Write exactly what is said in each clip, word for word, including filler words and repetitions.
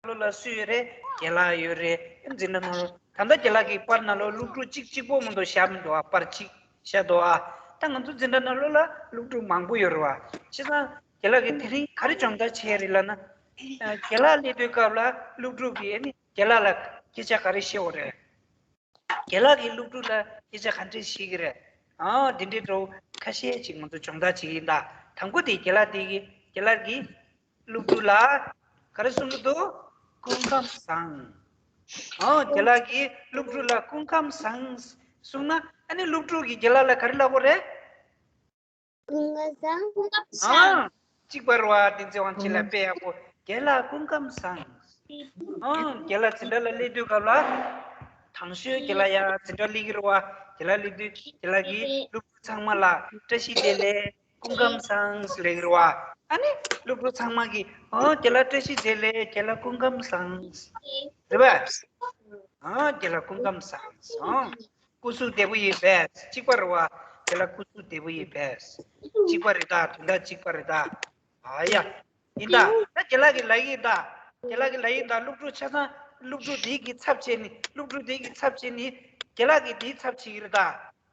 ནང་ལོགས་ལ་སུ་ཡོད་རེད། རྒན་ལགས་ཡོད་རེད། འཛིན་གྲྭ་ནང་ལོགས་ད་ལྟ་རྒན་ལགས་ཀྱི་པར་ནང་ལོགས་སློབ་ཕྲུག་གཅིག་གཅིག་པོ་མ་གཏོགས་བཞག་མི་འདུག་ཨ། པར་གཅིག་བཞག་འདུག་ཨ། ད་ང་ཚོ་འཛིན་གྲྭ་ནང་ལོགས་ལ་སློབ་ཕྲུག་མང་པོ་ཡོད་རེད་བ། བྱས་ཙང་རྒན་ལགས་ཀྱིས་དེ་རིང་ག་རེ་སྦྱོང་བརྡར་བྱས་རེད་ལབ་ན། རྒན་ལགས་སླེབས་དུས་སྐབས་ལ་སློབ་ཕྲུག་གིས་ཨ་ནི་རྒན་ལགས་ལ་སྐད་ཆ་ག་རེ་བཤད་དགོས་རེད། རྒན་ལགས་ཀྱིས་སློབ་ཕྲུག་ལ་སྐད་ཆ་ག་འདྲས་བཤད་ཀྱི་རེད། ཨ། དེ་འདྲའི་འདྲ་བོ་ཁ་ཤས་ཅིག་ང་ཚོ་སྦྱོང་བརྡར་བྱེད་ཀྱི་ཡིན་ད། དང་པོ་དེ་རྒན་ལགས་དེ་གིས་རྒན་ལགས་ཀྱིས་སློབ་ཕྲུག་ལ་ག་རེ་གསུང་གི་འདུག་སྐུ་ཁམས་བཟང་། ཨ། རྒན་ལགས་ཀྱིས་སློབ་ཕྲུག་ལ་སྐུ་ཁམས་བཟང་གསུངས་ན། ཨ་ནི་སློབ་ཕྲུག་གིས་རྒན་ལགས་ལ་ག་རེ་ལབ་དགོས་རེད། ཀུན་དགའ་བཟང་། ཀུན་དགའ་བཟང་། ཨང་། གཅིག་པ་རེད་བ། བསྟན་འཛིན་དབང་ཆེན་ལགས་དཔེ་ཡག་པོ། རྒན་ལགས་སྐུ་ཁམས་བཟང་། ཨང་། རྒན་ལགས་འཛིན་གྲྭ་ལ་སླེབས་དུས་སྐབས་ལ། དང་ཤོས་རྒན་ལགས་ཡང་འཛིན་གྲྭ་སླེབས་ཀྱི་རེད་བ། རྒན་ལགས་སླེབས་དུས་རྒན་ལགས་ཀྱིས་སློབ་ཕྲུག་ཚང་མ་ལ་བཀྲ་ཤིས་བདེ་ལེགས། སྐུ་ཁམས་བཟང་ཟེར་ལབ་ཀྱི་རེད་བ། ཨ་ནི་སློབ་ཕྲུག་ཚང་མ་གིས། ཨོ། རྒན་ལགས་བཀྲ་ཤིས་བདེ་ལེགས། རྒན་ལགས་སྐུ་ཁམས་བཟང་། རེད་པ། ཨ། རྒན་ལགས་སྐུ་ཁམས་བཟང་། ཨོ། སྐུ་གཟུགས་བདེ་པོ་ཡིན་པས། གཅིག་པ་རེད་བ། རྒན་ལགས་སྐུ་གཟུགས་བདེ་པོ་ཡིན་པས། གཅིག་པ་རེད་ད། དོན་དག་གཅིག་པ་རེད་ད། ཨ་ཡ། ཡིན་ད། ད་རྒན་ལགས་ཀྱིས་ལབ་ཡིན་ད། རྒན་ལགས་ཀྱིས་ལབ་ཡིན་ད། སློབ་ཕྲུག་ཆ་ཚང་། སློབ་ཕྲུག་དེ་གི་ཚབ་བྱས་ནས། སློབ་ཕྲུག་དེ་གི་ཚབ་བྱས་ནས་རྒན་ལགས་ཀྱིས་དེའི་ཚབ་བྱེད་ཀྱི་རེད་ད།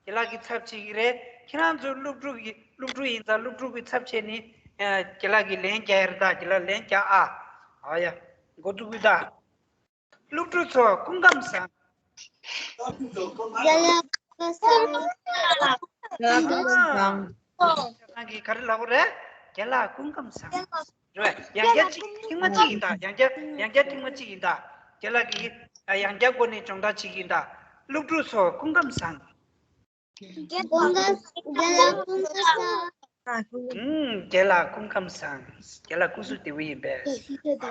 རྒན་ལགས་ཀྱིས་ཚབ་བྱེད་ཀྱི་རེད། ཁྱེད་རང་ཚོ་སློབ་ཕྲུག་གི། སློབ་ཕྲུག་ཡིན་ཙང་སློབ་ཕྲུག་གི་ཚབ་བྱས་ནས། ཨ། རྒན་ལགས་ཀྱིས་ལན་རྒྱག་ཡ་རེད་ད། རྒན་ལགས་ལན་རྒྱག་ཨ། ཨ་ཡ། འགོ་འཛུགས་ཡིན་ད། སློབ་ཕྲུག་ཚོ་སྐུ་ཁམས་བཟང་། རྒན་ལགས་སྐུ་ཁམས་བཟང་། རྒན་ལགས་སྐུ་ཁམས་བཟང་། ཁྱེད་རང་གིས་ག་རེ་ལབ་དགོས་རེད། རྒན་ལགས་སྐུ་ཁམས་བཟང་། རེད་པས། ཡང་བསྐྱར་གཅིག་ཐེངས་མ་གཅིག་ཡིན་ད། ཡང་བསྐྱར། ཡང་བསྐྱར་ཐེངས་མ་གཅིག་ཡིན་ད། རྒན་ལགས་ཀྱིས། ཨ། ཡང་བསྐྱར་སྒོ་ནས་སྦྱོང་བརྡར་བྱེད་ཀྱི་ཡིན་ད། སློབ་ཕྲུག་ཚོ་སྐུ་ཁམས་བཟང་། ཀུན་དགའ། རྒན་ལགས་སྐུ་ཁམས་བཟང་། ཨུམ། རྒན་ལགས་སྐུ་ཁམས་བཟང་། རྒན་ལགས་སྐུ་གཟུགས་བདེ་པོ་ཡིན་པས།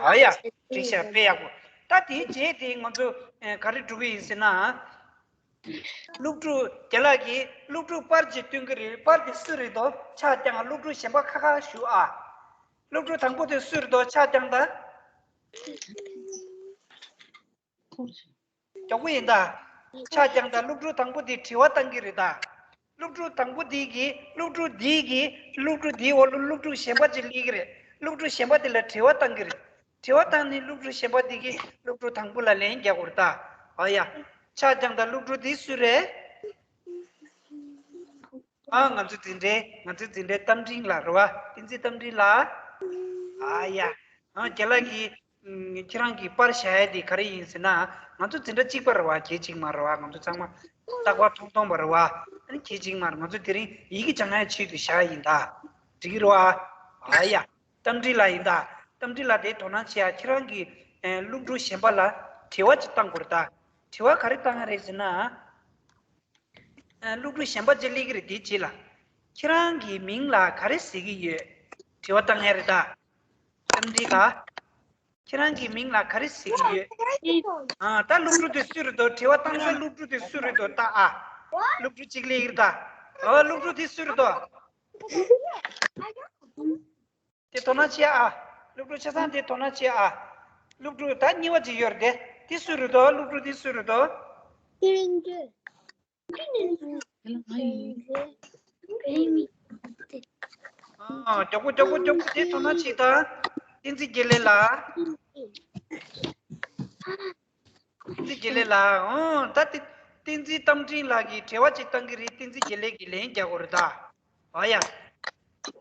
ཨ་ཡ། འགྲིག་ཤག་དཔེ་ཡག་པོ། ད་དེའི་རྗེས་དེ་ང་ཚོ། ཨེ། ག་རེ་འགྲོ་གི་ཡིན་ཟེར་ན། སློབ་ཕྲུག་རྒན་ལགས་ཀྱིས་སློབ་ཕྲུག་པར་ཅིག་སྟོན་གྱི་རེད། པར་དེ་སུ་རེད་དོ། ཕྱག་བརྐྱངས། སློབ་ཕྲུག་གཞན་པ་ཁ་ཁ་བཞུགས་ཨ། སློབ་ཕྲུག་དང་པོ་དེ་སུ་རེད་དོ། ཕྱག་བརྐྱངས་དང་། མགྱོགས་པོ་ཡིན་ད། ཕྱག་བརྐྱངས་དང་། སློབ་ཕྲུག་དང་པོ་དེས་དྲི་བ་བཏང་གི་རེད་ད། སློབ་ཕྲུག་དང་པོ་དེ་གིས། སློབ་ཕྲུག་དེ་གིས་སློབ་ཕྲུག་དེའི་འོག་ལ་སློབ་ཕྲུག་གཞན་པ་ཅིག་སླེབས་ཀྱི་རེད། སློབ་ཕྲུག་གཞན་པ་དེ་ལ་དྲི་བ་བཏང་གི་རེད། དྲི་བ་བཏང་ནས་སློབ་ཕྲུག་གཞན་པ་དེ་གིས་སློབ་ཕྲུག་དང་པོ་ལ་ལན་རྒྱག་དགོས་རེད་ད། ཨ་ཡ། ཕྱག་བརྐྱངས་དང་། སློབ་ཕྲུག་དེ་སུ་རེད། ཨ། ང་ཚོའི་འཛིན་གྲྭའི། ང་ཚོའི་འཛིན་གྲྭའི་རྟ་མགྲིན་ལགས་རེད་བ། བསྟན་འཛིན་རྟ་མགྲིན་ལགས། ཨ་ཡ། ཨ། རྒན་ལགས་ཀྱིས། ཨུམ། ཁྱེད་རང་གིས་པར་བཞག་ཡ་དེ་ག་རེ་ཡིན་ཟེར་ན། ང་ཚོ་འཛིན་གྲྭ་གཅིག་པ་རེད་བ། གྱད་གཅིག་མ་རེད་བ། ང་ཚོ་ཚང་མ་རྟག་པར་མཐོང་མཐོང་བ་རེད་བ། ཨ་ནི་གྱད་གཅིག་མ་རེད། ང་ཚོ་དེ་རིང་ཡི་གེ་སྦྱང་ཡའི་ཆེད་དུ་བཞག་ཡིན་ད། འགྲིག་གི་རེད་བ། ཨ་ཡ། རྟ་མགྲིན་ལགས་ཡིན་ད། རྟ་མགྲིན་ལགས་དེ་དོ་སྣང་བྱེད་ཡ། ཁྱེད་རང་གི། ཨེ། སློབ་ཕྲུག་གཞན་པ་ལ་དྲི་བ་ཅིག་བཏང་དགོས་རེད་ད། དྲི་བ་ག་རེ་བཏང་ཡ་རེད་ཟེར་ན། ཨ། སློབ་ཕྲུག་གཞན་པ་ཅིག་སླེབས་ཀྱི་རེད། དེའི་རྗེས་ལ། ཁྱེད་རང་གི་མིང་ལ་ག་རེ་ཟེར་གྱི་ཡོད། དྲི་བ་བཏང་ཡ་རེད་ད། རྟ་མགྲིན་ལགས། ཁྱེད་རང་གི་མིང་ལ་ག་རེ་ཟེར་གྱི་ཡོད། ཨ། ད་སློབ་ཕྲུག་དེ་སུ་རེད་དོ། དྲི་བ་བཏང་ས་སློབ་ཕྲུག་དེ་སུ་རེད་དོ། ད་ཨ། སློབ་ཕྲུག་གཅིག་སླེབས་ཀྱི་རེད་ད། ཨོ། སློབ་ཕྲུག་དེ་སུ་རེད་དོ། དེ་དོ་སྣང་བྱེད་ཨ། སློབ་ཕྲུག་ཆ་ཚང་དེ་དོ་སྣང་བྱེད་ཨ། སློབ་ཕྲུག་ད་གཉིས་པ་ཅིག་ཡོད་རེད་དེ། དེ་སུ་རེད་དོ། སློབ་ཕྲུག་དེ་སུ་རེད་དོ། ཨ། མགྱོགས་པོ་མགྱོགས་པོ་མགྱོགས་པོ་དེ་དོ་སྣང་བྱེད་ད། བསྟན་འཛིན་དགེ་ལེགས་ལགས། བསྟན་འཛིན་དགེ་ལེགས་ལགས། ཨོ། ད་དེ་བསྟན་འཛིན་རྟ་མགྲིན་ལགས་ཀྱིས་དྲི་བ་ཅིག་བཏང་གི་རེད། བསྟན་འཛིན་དགེ་ལེགས་ཀྱིས་ལན་རྒྱག་དགོས་རེད་ད། ཨ་ཡ།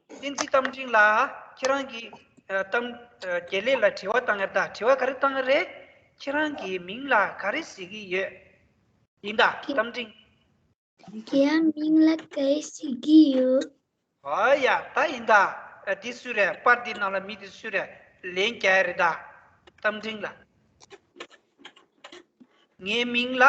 བསྟན་འཛིན་རྟ་མགྲིན་ལགས། ཁྱེད་རང་གིས། ཨ། རྟ། ཨ། དགེ་ལེགས་ལ་དྲི་བ་བཏང་ཡ་རེད་ད། དྲི་བ་ག་རེ་བཏང་ཡ་རེད། ཁྱེད་རང་གི་མིང་ལ་ག་རེ་ཟེར་གྱི་ཡོད། ཡིན་ད། རྟ་མགྲིན། ཁྱེད་རང་མིང་ལ་ག་རེ་ཟེར་གྱི་ཡོད། ཨ་ཡ། ད་ཡིན་ད། ཨ། འདི་སུ་རེད། པར་འདི་ནང་ལ་མི་འདི་སུ་རེད། ལན་རྒྱག་ཡ་རེད་ད། རྟ་མགྲིན་ལགས། ངའི་མིང་ལ།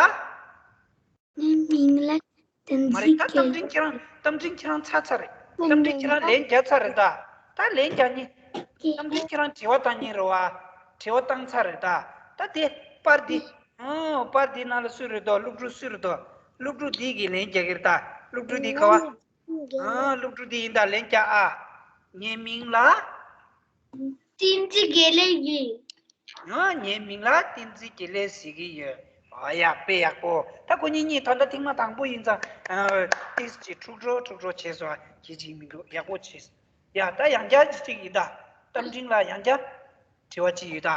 ངའི་མིང་ལ་བསྟན་མ་རེད་ད། འཛིན་རྟ་མགྲིན་ཁྱེད་རང་། རྟ་མགྲིན་ཁྱེད་རང་ཚར་ཚར་རེད། རྟ་མགྲིན་ཁྱེད་རང་ལན་རྒྱག་ཚར་རེད་ད། ད་ལན་རྒྱག་ཉིན། རྟ་མགྲིན་ཁྱེད་རང་དྲི་བ་བཏང་ཉིན་རེད་བ། དྲི་བ་བཏང་ཚར་རེད་ད། ད་དེ་པར་འདི། ཨོ། པར་འདི་ནང་ལ་སུ་རེད་དོ། སློབ་ཕྲུག་སུ་རེད་དོ། སློབ་ཕྲུག་འདི་གིས་ལན་རྒྱག་གི་རེད་ད། སློབ་ཕྲུག་འདི་ག་བ། ཨ། སློབ་ཕྲུག་འདི་ཡིན་ད། ལན་རྒྱག་ཨ། ངའི་མིང་ལ། བསྟན་འཛིན་དགེ་ལེགས་ཡིན། ཨ། ངའི་མིང་ལ་བསྟན་འཛིན་དགེ་ལེགས་ཟེར་གྱི་ཡོད། ཨ་ཡ། དཔེ་ཡག་པོ། ད་ཁོ་གཉིས་གཉིས་ད་ལྟ་ཐེངས་མ་དང་པོ་ཡིན་ཙང་། ཨ། ཏིས་ཅིག་འཁྲུག་འགྲོ་འཁྲུག་འགྲོ་བྱས་སོང་། ཁྱེད་ཅིག་མི་འདུག་ཡག་པོ་བྱས། ཡ། ད་ཡང་བསྐྱར་ཅིག་ཡིན་ད། རྟ་མགྲིན་ལགས། ཡང་བསྐྱར་དྲི་བ་ཅིག་ཡོད་ད།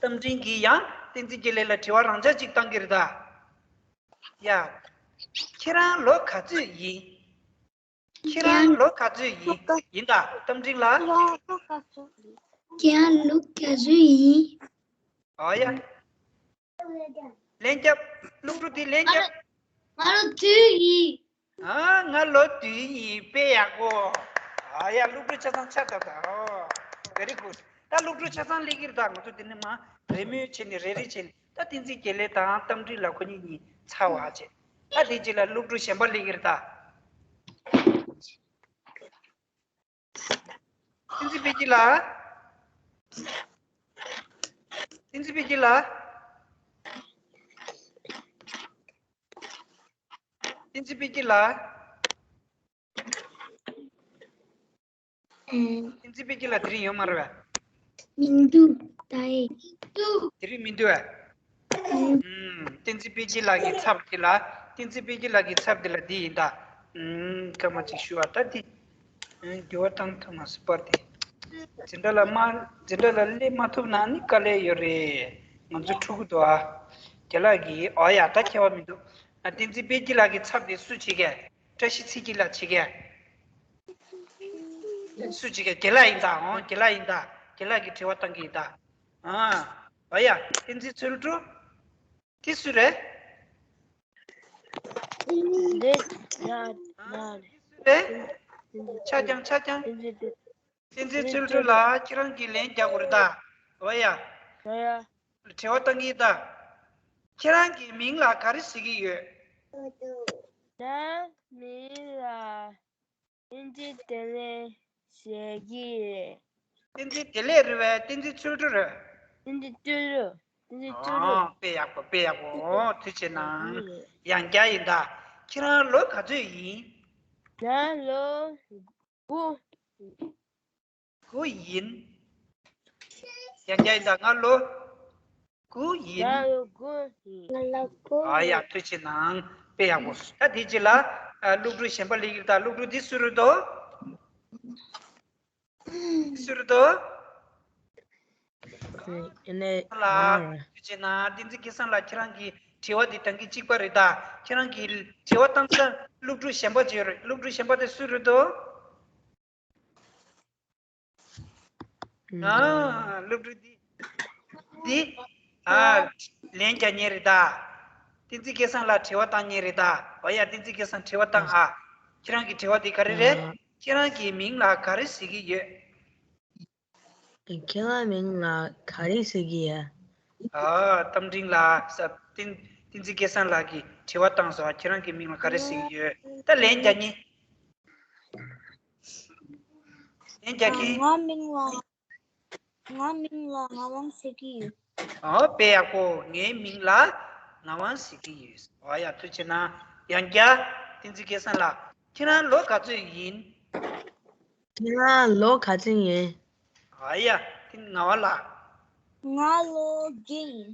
རྟ་མགྲིན་གྱིས་ཡང་བསྟན་འཛིན་དགེ་ལེགས་ལ་དྲི་བ་རང་འཇགས་ཅིག་བཏང་གི་རེད་ད། ཡ། ཁྱེད་རང་ལོ་ག་ཚོད་ཡིན། ཁྱེད་རང་ལོ་ག་ཚོད་ཡིན། ཡིན་ད་རྟ་མགྲིན་ལགས། ཁྱེད་རང་ལོ་ག་ཚོད་ཡིན། ཨོ་ཡ། ལན་རྒྱབ། ཀླུ་སྒྲུབ་འདི་ལན་རྒྱབ། ང་ལོ་བདུན་ཡིན། ཨ། ང་ལོ་བདུན་ཡིན། དཔེ་ཡག་པོ། ཨ་ཡ། ཀླུ་སྒྲུབ་ཆ་ཚང་ཆ་ད་ད། ཨོ། very good། ད་ཀླུ་སྒྲུབ་ཆ་ཚང་སླེབས་ཀྱི་རེད་ད། ང་ཚོ་འདི་ནས་མར་རེས་མོས་བྱས་ནས་རེ་རེ་བྱས་ནས། ད་བསྟན་འཛིན་དགེ་ལེགས་དང་རྟ་མགྲིན་ལགས་ཁོ་གཉིས་གཉིས་ཚར་བ་བྱས། ད་དེ་རྗེས་ལ་ཀླུ་སྒྲུབ་གཞན་པ་སླེབས་ཀྱི་རེད་ད། བསྟན་འཛིན་དཔལ་སྐྱིད་ལགས། བསྟན་འཛིན་དཔལ་སྐྱིད་ལགས། བསྟན་འཛིན་དཔལ་སྐྱིད་ལགས། ཨེ། བསྟན་འཛིན་དཔལ་སྐྱིད་ལགས་དེ་རིང་ཡོད་མ་རེད་པས། མི་འདུག་ད་ཨེ། དེ་རིང་མི་འདུག་པས། ཨེ། ཨུམ། བསྟན་འཛིན་དཔལ་སྐྱིད་ལགས་ཀྱི་ཚབ་དེ་ལ། བསྟན་འཛིན་དཔལ་སྐྱིད་ལགས་ཀྱི་ཚབ་དེ་ལ་འདི་ཡིན་ད། ཨུམ། སྐར་མ་གཅིག་ཞུ་བ་ད་འདི། ཨུམ། འགྱུར་བ་བཏང་ཐུབ་མ་སོང་པར་དེ། འཛིན་གྲྭ་ལ་མ། འཛིན་གྲྭ་ལ་སླེབས་མ་ཐུབ་ན་ནི་དཀའ་ལས་ཡོད་རེད། ང་ཚོ་ཕྲུ་གུ་འདུག་ཨ། རྒན་ལགས་ཀྱིས། ཨོ་ཡ། ད་ཁྱད་པར་མི་འདུག། ཨ། བསྟན་འཛིན་དཔལ་སྐྱིད་ལགས་ཀྱི་ཚབ་དེ་སུ་བྱེད་མཁན། བཀྲ་ཤིས་ཚེ་སྐྱིད་ལགས་བྱེད་མཁན། སུ་བྱེད་མཁན། རྒན་ལགས་ཡིན་ད། འོང་། རྒན་ལགས་ཡིན་ད། རྒན་ལགས་ཀྱིས་དྲི་བ་བཏང་གི་ཡིན་ད། ཨ། ཨོ་ཡ། བསྟན་འཛིན་ཚུལ་ཁྲིམས། དེ་སུ་རེད། འདི་ཡ་ཡ་རེད། དེ་སུ་རེད། ཆ་རྐྱང་ཆ་རྐྱང་། བསྟན་འཛིན་ཚུལ་ཁྲིམས་ལགས། ཁྱེད་རང་གིས་ལན་རྒྱག་དགོས་རེད་ད། ཨོ་ཡ། ཨོ་ཡ། དྲི་བ་བཏང་གི་ཡིན་ད། ཁྱེད་རང་གི་མིང་ལ་ག་རེ་ཟེར་གྱི་ཡོད། ངའི་མིང་ལ་བསྟན་འཛིན་བདེ་ལེགས་ཟེར་གྱི་རེད། བསྟན་འཛིན་བདེ་ལེགས་རེད་པས། བསྟན་འཛིན་ཚུལ་ཁྲིམས་རེད། བསྟན་འཛིན་ཚུལ་ཁྲིམས། བསྟན་འཛིན་ཚུལ་ཁྲིམས། ཨོ། དཔེ་ཡག་པོ། དཔེ་ཡག་པོ། ཨོ། ཐུགས་རྗེ་གནང་། ཡང་བསྐྱར་ཡིན་ད། ཁྱེད་རང་ལོ་ག་ཚོད་ཡིན། ང་ལོ་དགུ། དགུ་ཡིན། ཡང་བསྐྱར་ཡིན་ད། ང་ལོ་དགུ་ཡིན། ང་ལོ་དགུ་ཡིན། ང་ལོ་དགུ། ཨ་ཡ། ཐུགས་རྗེ་གནང་། དཔེ་ཡག་པོ། ད་དེ་རྗེས་ལ། ཨ། ཀླུ་སྒྲུབ་གཞན་པ་སླེབས་ཀྱི་རེད་ད། ཀླུ་སྒྲུབ་འདི་སུ་རེད་དོ། སུ་རེད་དོ། ཨེ་ནས། ལགས། ཐུགས་རྗེ་གནང་། བསྟན་འཛིན་སྐལ་བཟང་ལགས། ཁྱེད་རང་གི་དྲི་བ་འདི་ད་གིན་གཅིག་པ་རེད་ད། ཁྱེད་རང་གིས་དྲི་བ་བཏང་ས་ཀླུ་སྒྲུབ་གཞན་པ་ཅིག་ཡོད་རེད། ཀླུ་སྒྲུབ་གཞན་པ་དེ་སུ་རེད་དོ། ཨ། ཀླུ་སྒྲུབ་འདི། འདི། ཨ། ལན་རྒྱག་མཁན་རེད་ད། བསྟན་འཛིན་སྐལ་བཟང་ལགས་དྲི་བ་བཏང་མཁན་རེད་ད། འོ་ཡ། བསྟན་འཛིན་སྐལ་བཟང་དྲི་བ་བཏང་ཨ། ཁྱེད་རང་གི་དྲི་བ་འདི་ག་རེ་རེད། ཨ། ཁྱེད་རང་གི་མིང་ལ་ག་རེ་ཟེར་གྱི་ཡོད། ཁྱེད་རང་མིང་ལ་ག་རེ་ཟེར་གྱི་ཡོད། ཨ། རྟ་མགྲིན་ལགས། ས། བསྟན། བསྟན་འཛིན་སྐལ་བཟང་ལགས་ཀྱིས་དྲི་བ་བཏང་སོང་། ཁྱེད་རང་གི་མིང་ལ་ག་རེ་ཟེར་གྱི་ཡོད། ད་ལན་རྒྱག་མཁན། ལན་རྒྱག་མཁན། ང་མིང་ལ། ང་མིང་ལ་ངག་དབང་ཟེར་གྱི་ཡོད། ཨོ། དཔེ་ཡག་པོ། ངའི་མིང་ལ་ངག་དབང་ཟེར་གྱི་ཡོད། ཨོ་ཡ། ཐུགས་རྗེ་གནང་། ཡང་བསྐྱར། བསྟན་འཛིན་སྐལ་བཟང་ལགས། ཁྱེད་རང་ལོ་ག་ཚོད་ཡིན། ཁྱེད་རང་ལོ་ག་ཚོད་ཡིན། ཨོ་ཡ། དེ་ངག་དབང་ལགས། ང་ལོ་བརྒྱད་ཡིན།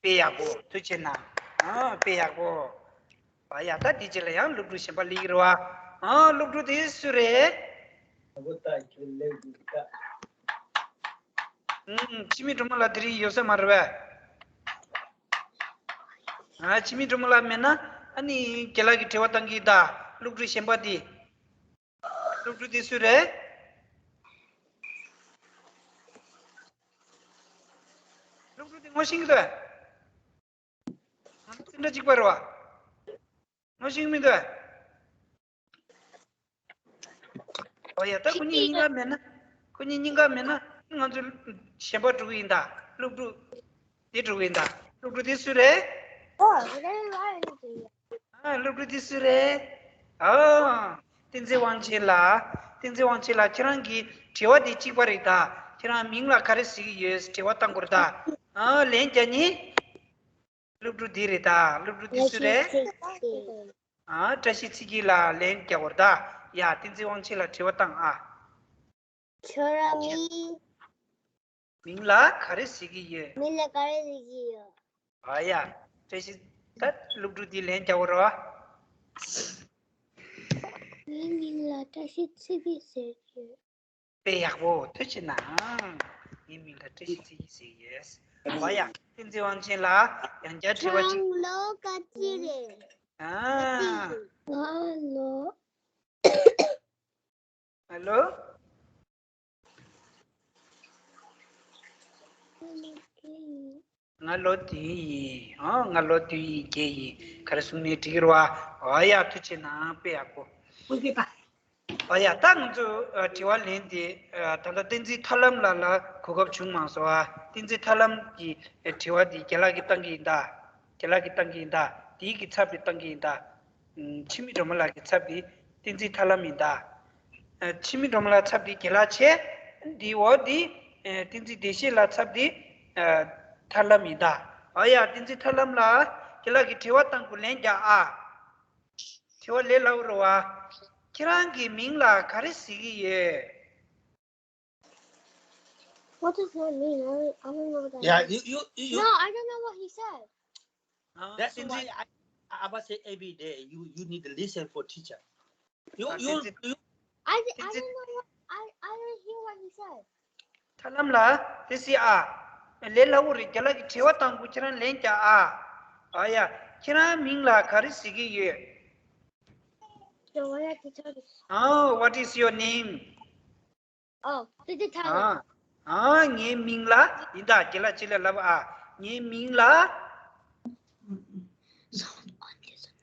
དཔེ་ཡག་པོ། ཐུགས་རྗེ་གནང་། ཨ། དཔེ་ཡག་པོ། ཨ་ཡ། ད་དེ་རྗེས་ལ་ཡང་ཀླུ་སྒྲུབ་གཞན་པ་སླེབས་ཀྱི་རེད་པ། ཨ། ཀླུ་སྒྲུབ་དེ་སུ་རེད། ཨུམ། འཆི་མེད་སྒྲོལ་མ་ལགས་དེ་རིང་ཡོད་ས་མ་རེད་པས། ཨ། འཆི་མེད་སྒྲོལ་མ་ལགས་མེད་ན་ཨ་ནི་རྒན་ལགས་ཀྱིས་དྲི་བ་བཏང་གི་ཡིན་ད། ཀླུ་སྒྲུབ་གཞན་པ་དེ། ཀླུ་སྒྲུབ་དེ་སུ་རེད། ཀླུ་སྒྲུབ་དེ་ངོ་ཤེས་ཀྱི་འདུག་གས། ང་ཚོ་འཛིན་གྲྭ་གཅིག་པ་རེད་པ། ངོ་ཤེས་ཀྱི་མི་འདུག་གས། ཨོ་ཡ། ད་ཁོ་གཉིས་གཉིས་ཀ་མེད་ན། ཁོ་གཉིས་གཉིས་ཀ་མེད་ན་ང་ཚོ་གཞན་པ་འགྲོ་གི་ཡིན་ད། ཀླུ་སྒྲུབ་དེ་འགྲོ་གི་ཡིན་ད། ཀླུ་སྒྲུབ་དེ་སུ་རེད། ཨོ། རེད་རེད་རེད། ཨ། ཀླུ་སྒྲུབ་དེ་སུ་རེད། ཨ། བསྟན་འཛིན་དབང་ཆེན་ལགས། བསྟན་འཛིན་དབང་ཆེན་ལགས། ཁྱེད་རང་གི་དྲི་བ་དེ་གཅིག་པ་རེད་ད། ཁྱེད་རང་མིང་ལ་ག་རེ་ཟེར་གྱི་ཡོད། དྲི་བ་བཏང་དགོས་རེད་ད། ཨ། ལན་རྒྱག་མཁན། ཀླུ་སྒྲུབ་འདི་རེད་ད། ཀླུ་སྒྲུབ་འདི་སུ་རེད། ཨ། བཀྲ་ཤིས་ཚེ་སྐྱིད་ལགས། ལན་རྒྱག་དགོས་རེད་ད། ཡ། བསྟན་འཛིན་དབང་ཆེན་ལགས་དྲི་བ་བཏང་ཨ། ཁྱོད་རང་མིང་། མིང་ལ་ག་རེ་ཟེར་གྱི་ཡོད། མིང་ལ་ག་རེ་ཟེར་གྱི་ཡོད། ཨ་ཡ། བཀྲ་ཤིས། ད་ཀླུ་སྒྲུབ་འདི་ལན་རྒྱག་དགོས་རེད་པ། ངའི་མིང་ལ་བཀྲ་ཤིས་ཚེ་སྐྱིད་ཟེར་གྱི་ཡོད། དཔེ་ཡག་པོ། ཐུགས་རྗེ་གནང་། ངའི་མིང་ལ་བཀྲ་ཤིས་ཚེ་སྐྱིད་ཟེར་གྱི་ཡོད། ཨོ་ཡ། བསྟན་འཛིན་དབང་ཆེན་ལགས། ཡང་བསྐྱར་དྲི་བ་གཅིག་ཁྱེད་རང་ལོ་ག་ཚོད་རེད། ཨ། ང་ལོ། ཨ་ལོ། ང་ལོ་བདུན་ཡིན། ཨ། ང་ལོ་བདུན་ཡིན། བརྒྱད་ཡིན། ག་རེ་གསུངས་ནའི་འགྲིག་གི་རེད་བ། ཨོ་ཡ། ཐུགས་རྗེ་གནང་། དཔེ་ཡག་པོ། ཨོ་ཡ། ད་ང་ཚོ་ཨ་དྲི་བ་ལན་དེ་ཨ་ད་ལྟ་བསྟན་འཛིན་ཐར་ལམ་ལགས་ལ་གོ་སྐབས་བྱུང་མ་སོང་ཨ། བསྟན་འཛིན་ཐར་ལམ་གྱི་ཨ་དྲི་བ་དེ་རྒན་ལགས་ཀྱིས་བཏང་གི་ཡིན་ད། རྒན་ལགས་ཀྱིས་བཏང་གི་ཡིན་ད། དེའི་གི་ཚབ་དེ་བཏང་གི་ཡིན་ད། ཨུམ། འཆི་མེད་སྒྲོལ་མ་ལགས་ཀྱི་ཚབ་དེ་བསྟན་འཛིན་ཐར་ལམ་ཡིན་ད། ཨ། འཆི་མེད་སྒྲོལ་མ་ལགས་ཚབ་དེ་རྒན་ལགས་བྱས། འདིའི་འོག་དེ་ཨ་བསྟན་འཛིན་བདེ་གཤེགས་ལགས་ཚབ་དེ་ཨ་ཐར་ལམ་ཡིན་ད། ཨོ་ཡ། བསྟན་འཛིན་ཐར་ལམ་ལགས། རྒན་ལགས་ཀྱིས་དྲི་བ་བཏང་གོ། ལན་རྒྱག་ཨ། དྲི་བ་ལས་སླ་པོ་རེད་བ། ཁྱེད་རང་གི་མིང་ལ་ག་རེ་ཟེར་གྱི་ཡོད། What does that mean? I, I don't know what that Yeah, means. you, you, you, you. No, I don't know what he said. Huh? That's why I, I, I say every day, you, you need to listen for teacher. You, ཨ། you, བསྟན་འཛིན། you. I, di- I བསྟན་འཛིན། didn't know what, I, I didn't hear what he said. ཐར་ལམ་ལགས། དེ་སི་ཨ། ལས་སླ་པོ་རེད། རྒན་ལགས་ཀྱིས་དྲི་བ་བཏང་གོ། ཁྱེད་རང་ལན་རྒྱག་ཨ། ཨོ་ཡ། ཁྱེད་རང་མིང་ལ་ག་རེ་ཟེར་གྱི་ཡོད། So what I have to tell you? Oh, what is your name? Oh, བསྟན་འཛིན་ཐར་ལམ། ཨ། ཨ། ངའི་མིང་ལ། ཡིན་ད། རྒན་ལགས་ཅིག་ལ་ལབ་ཨ། ངའི་མིང་ལ།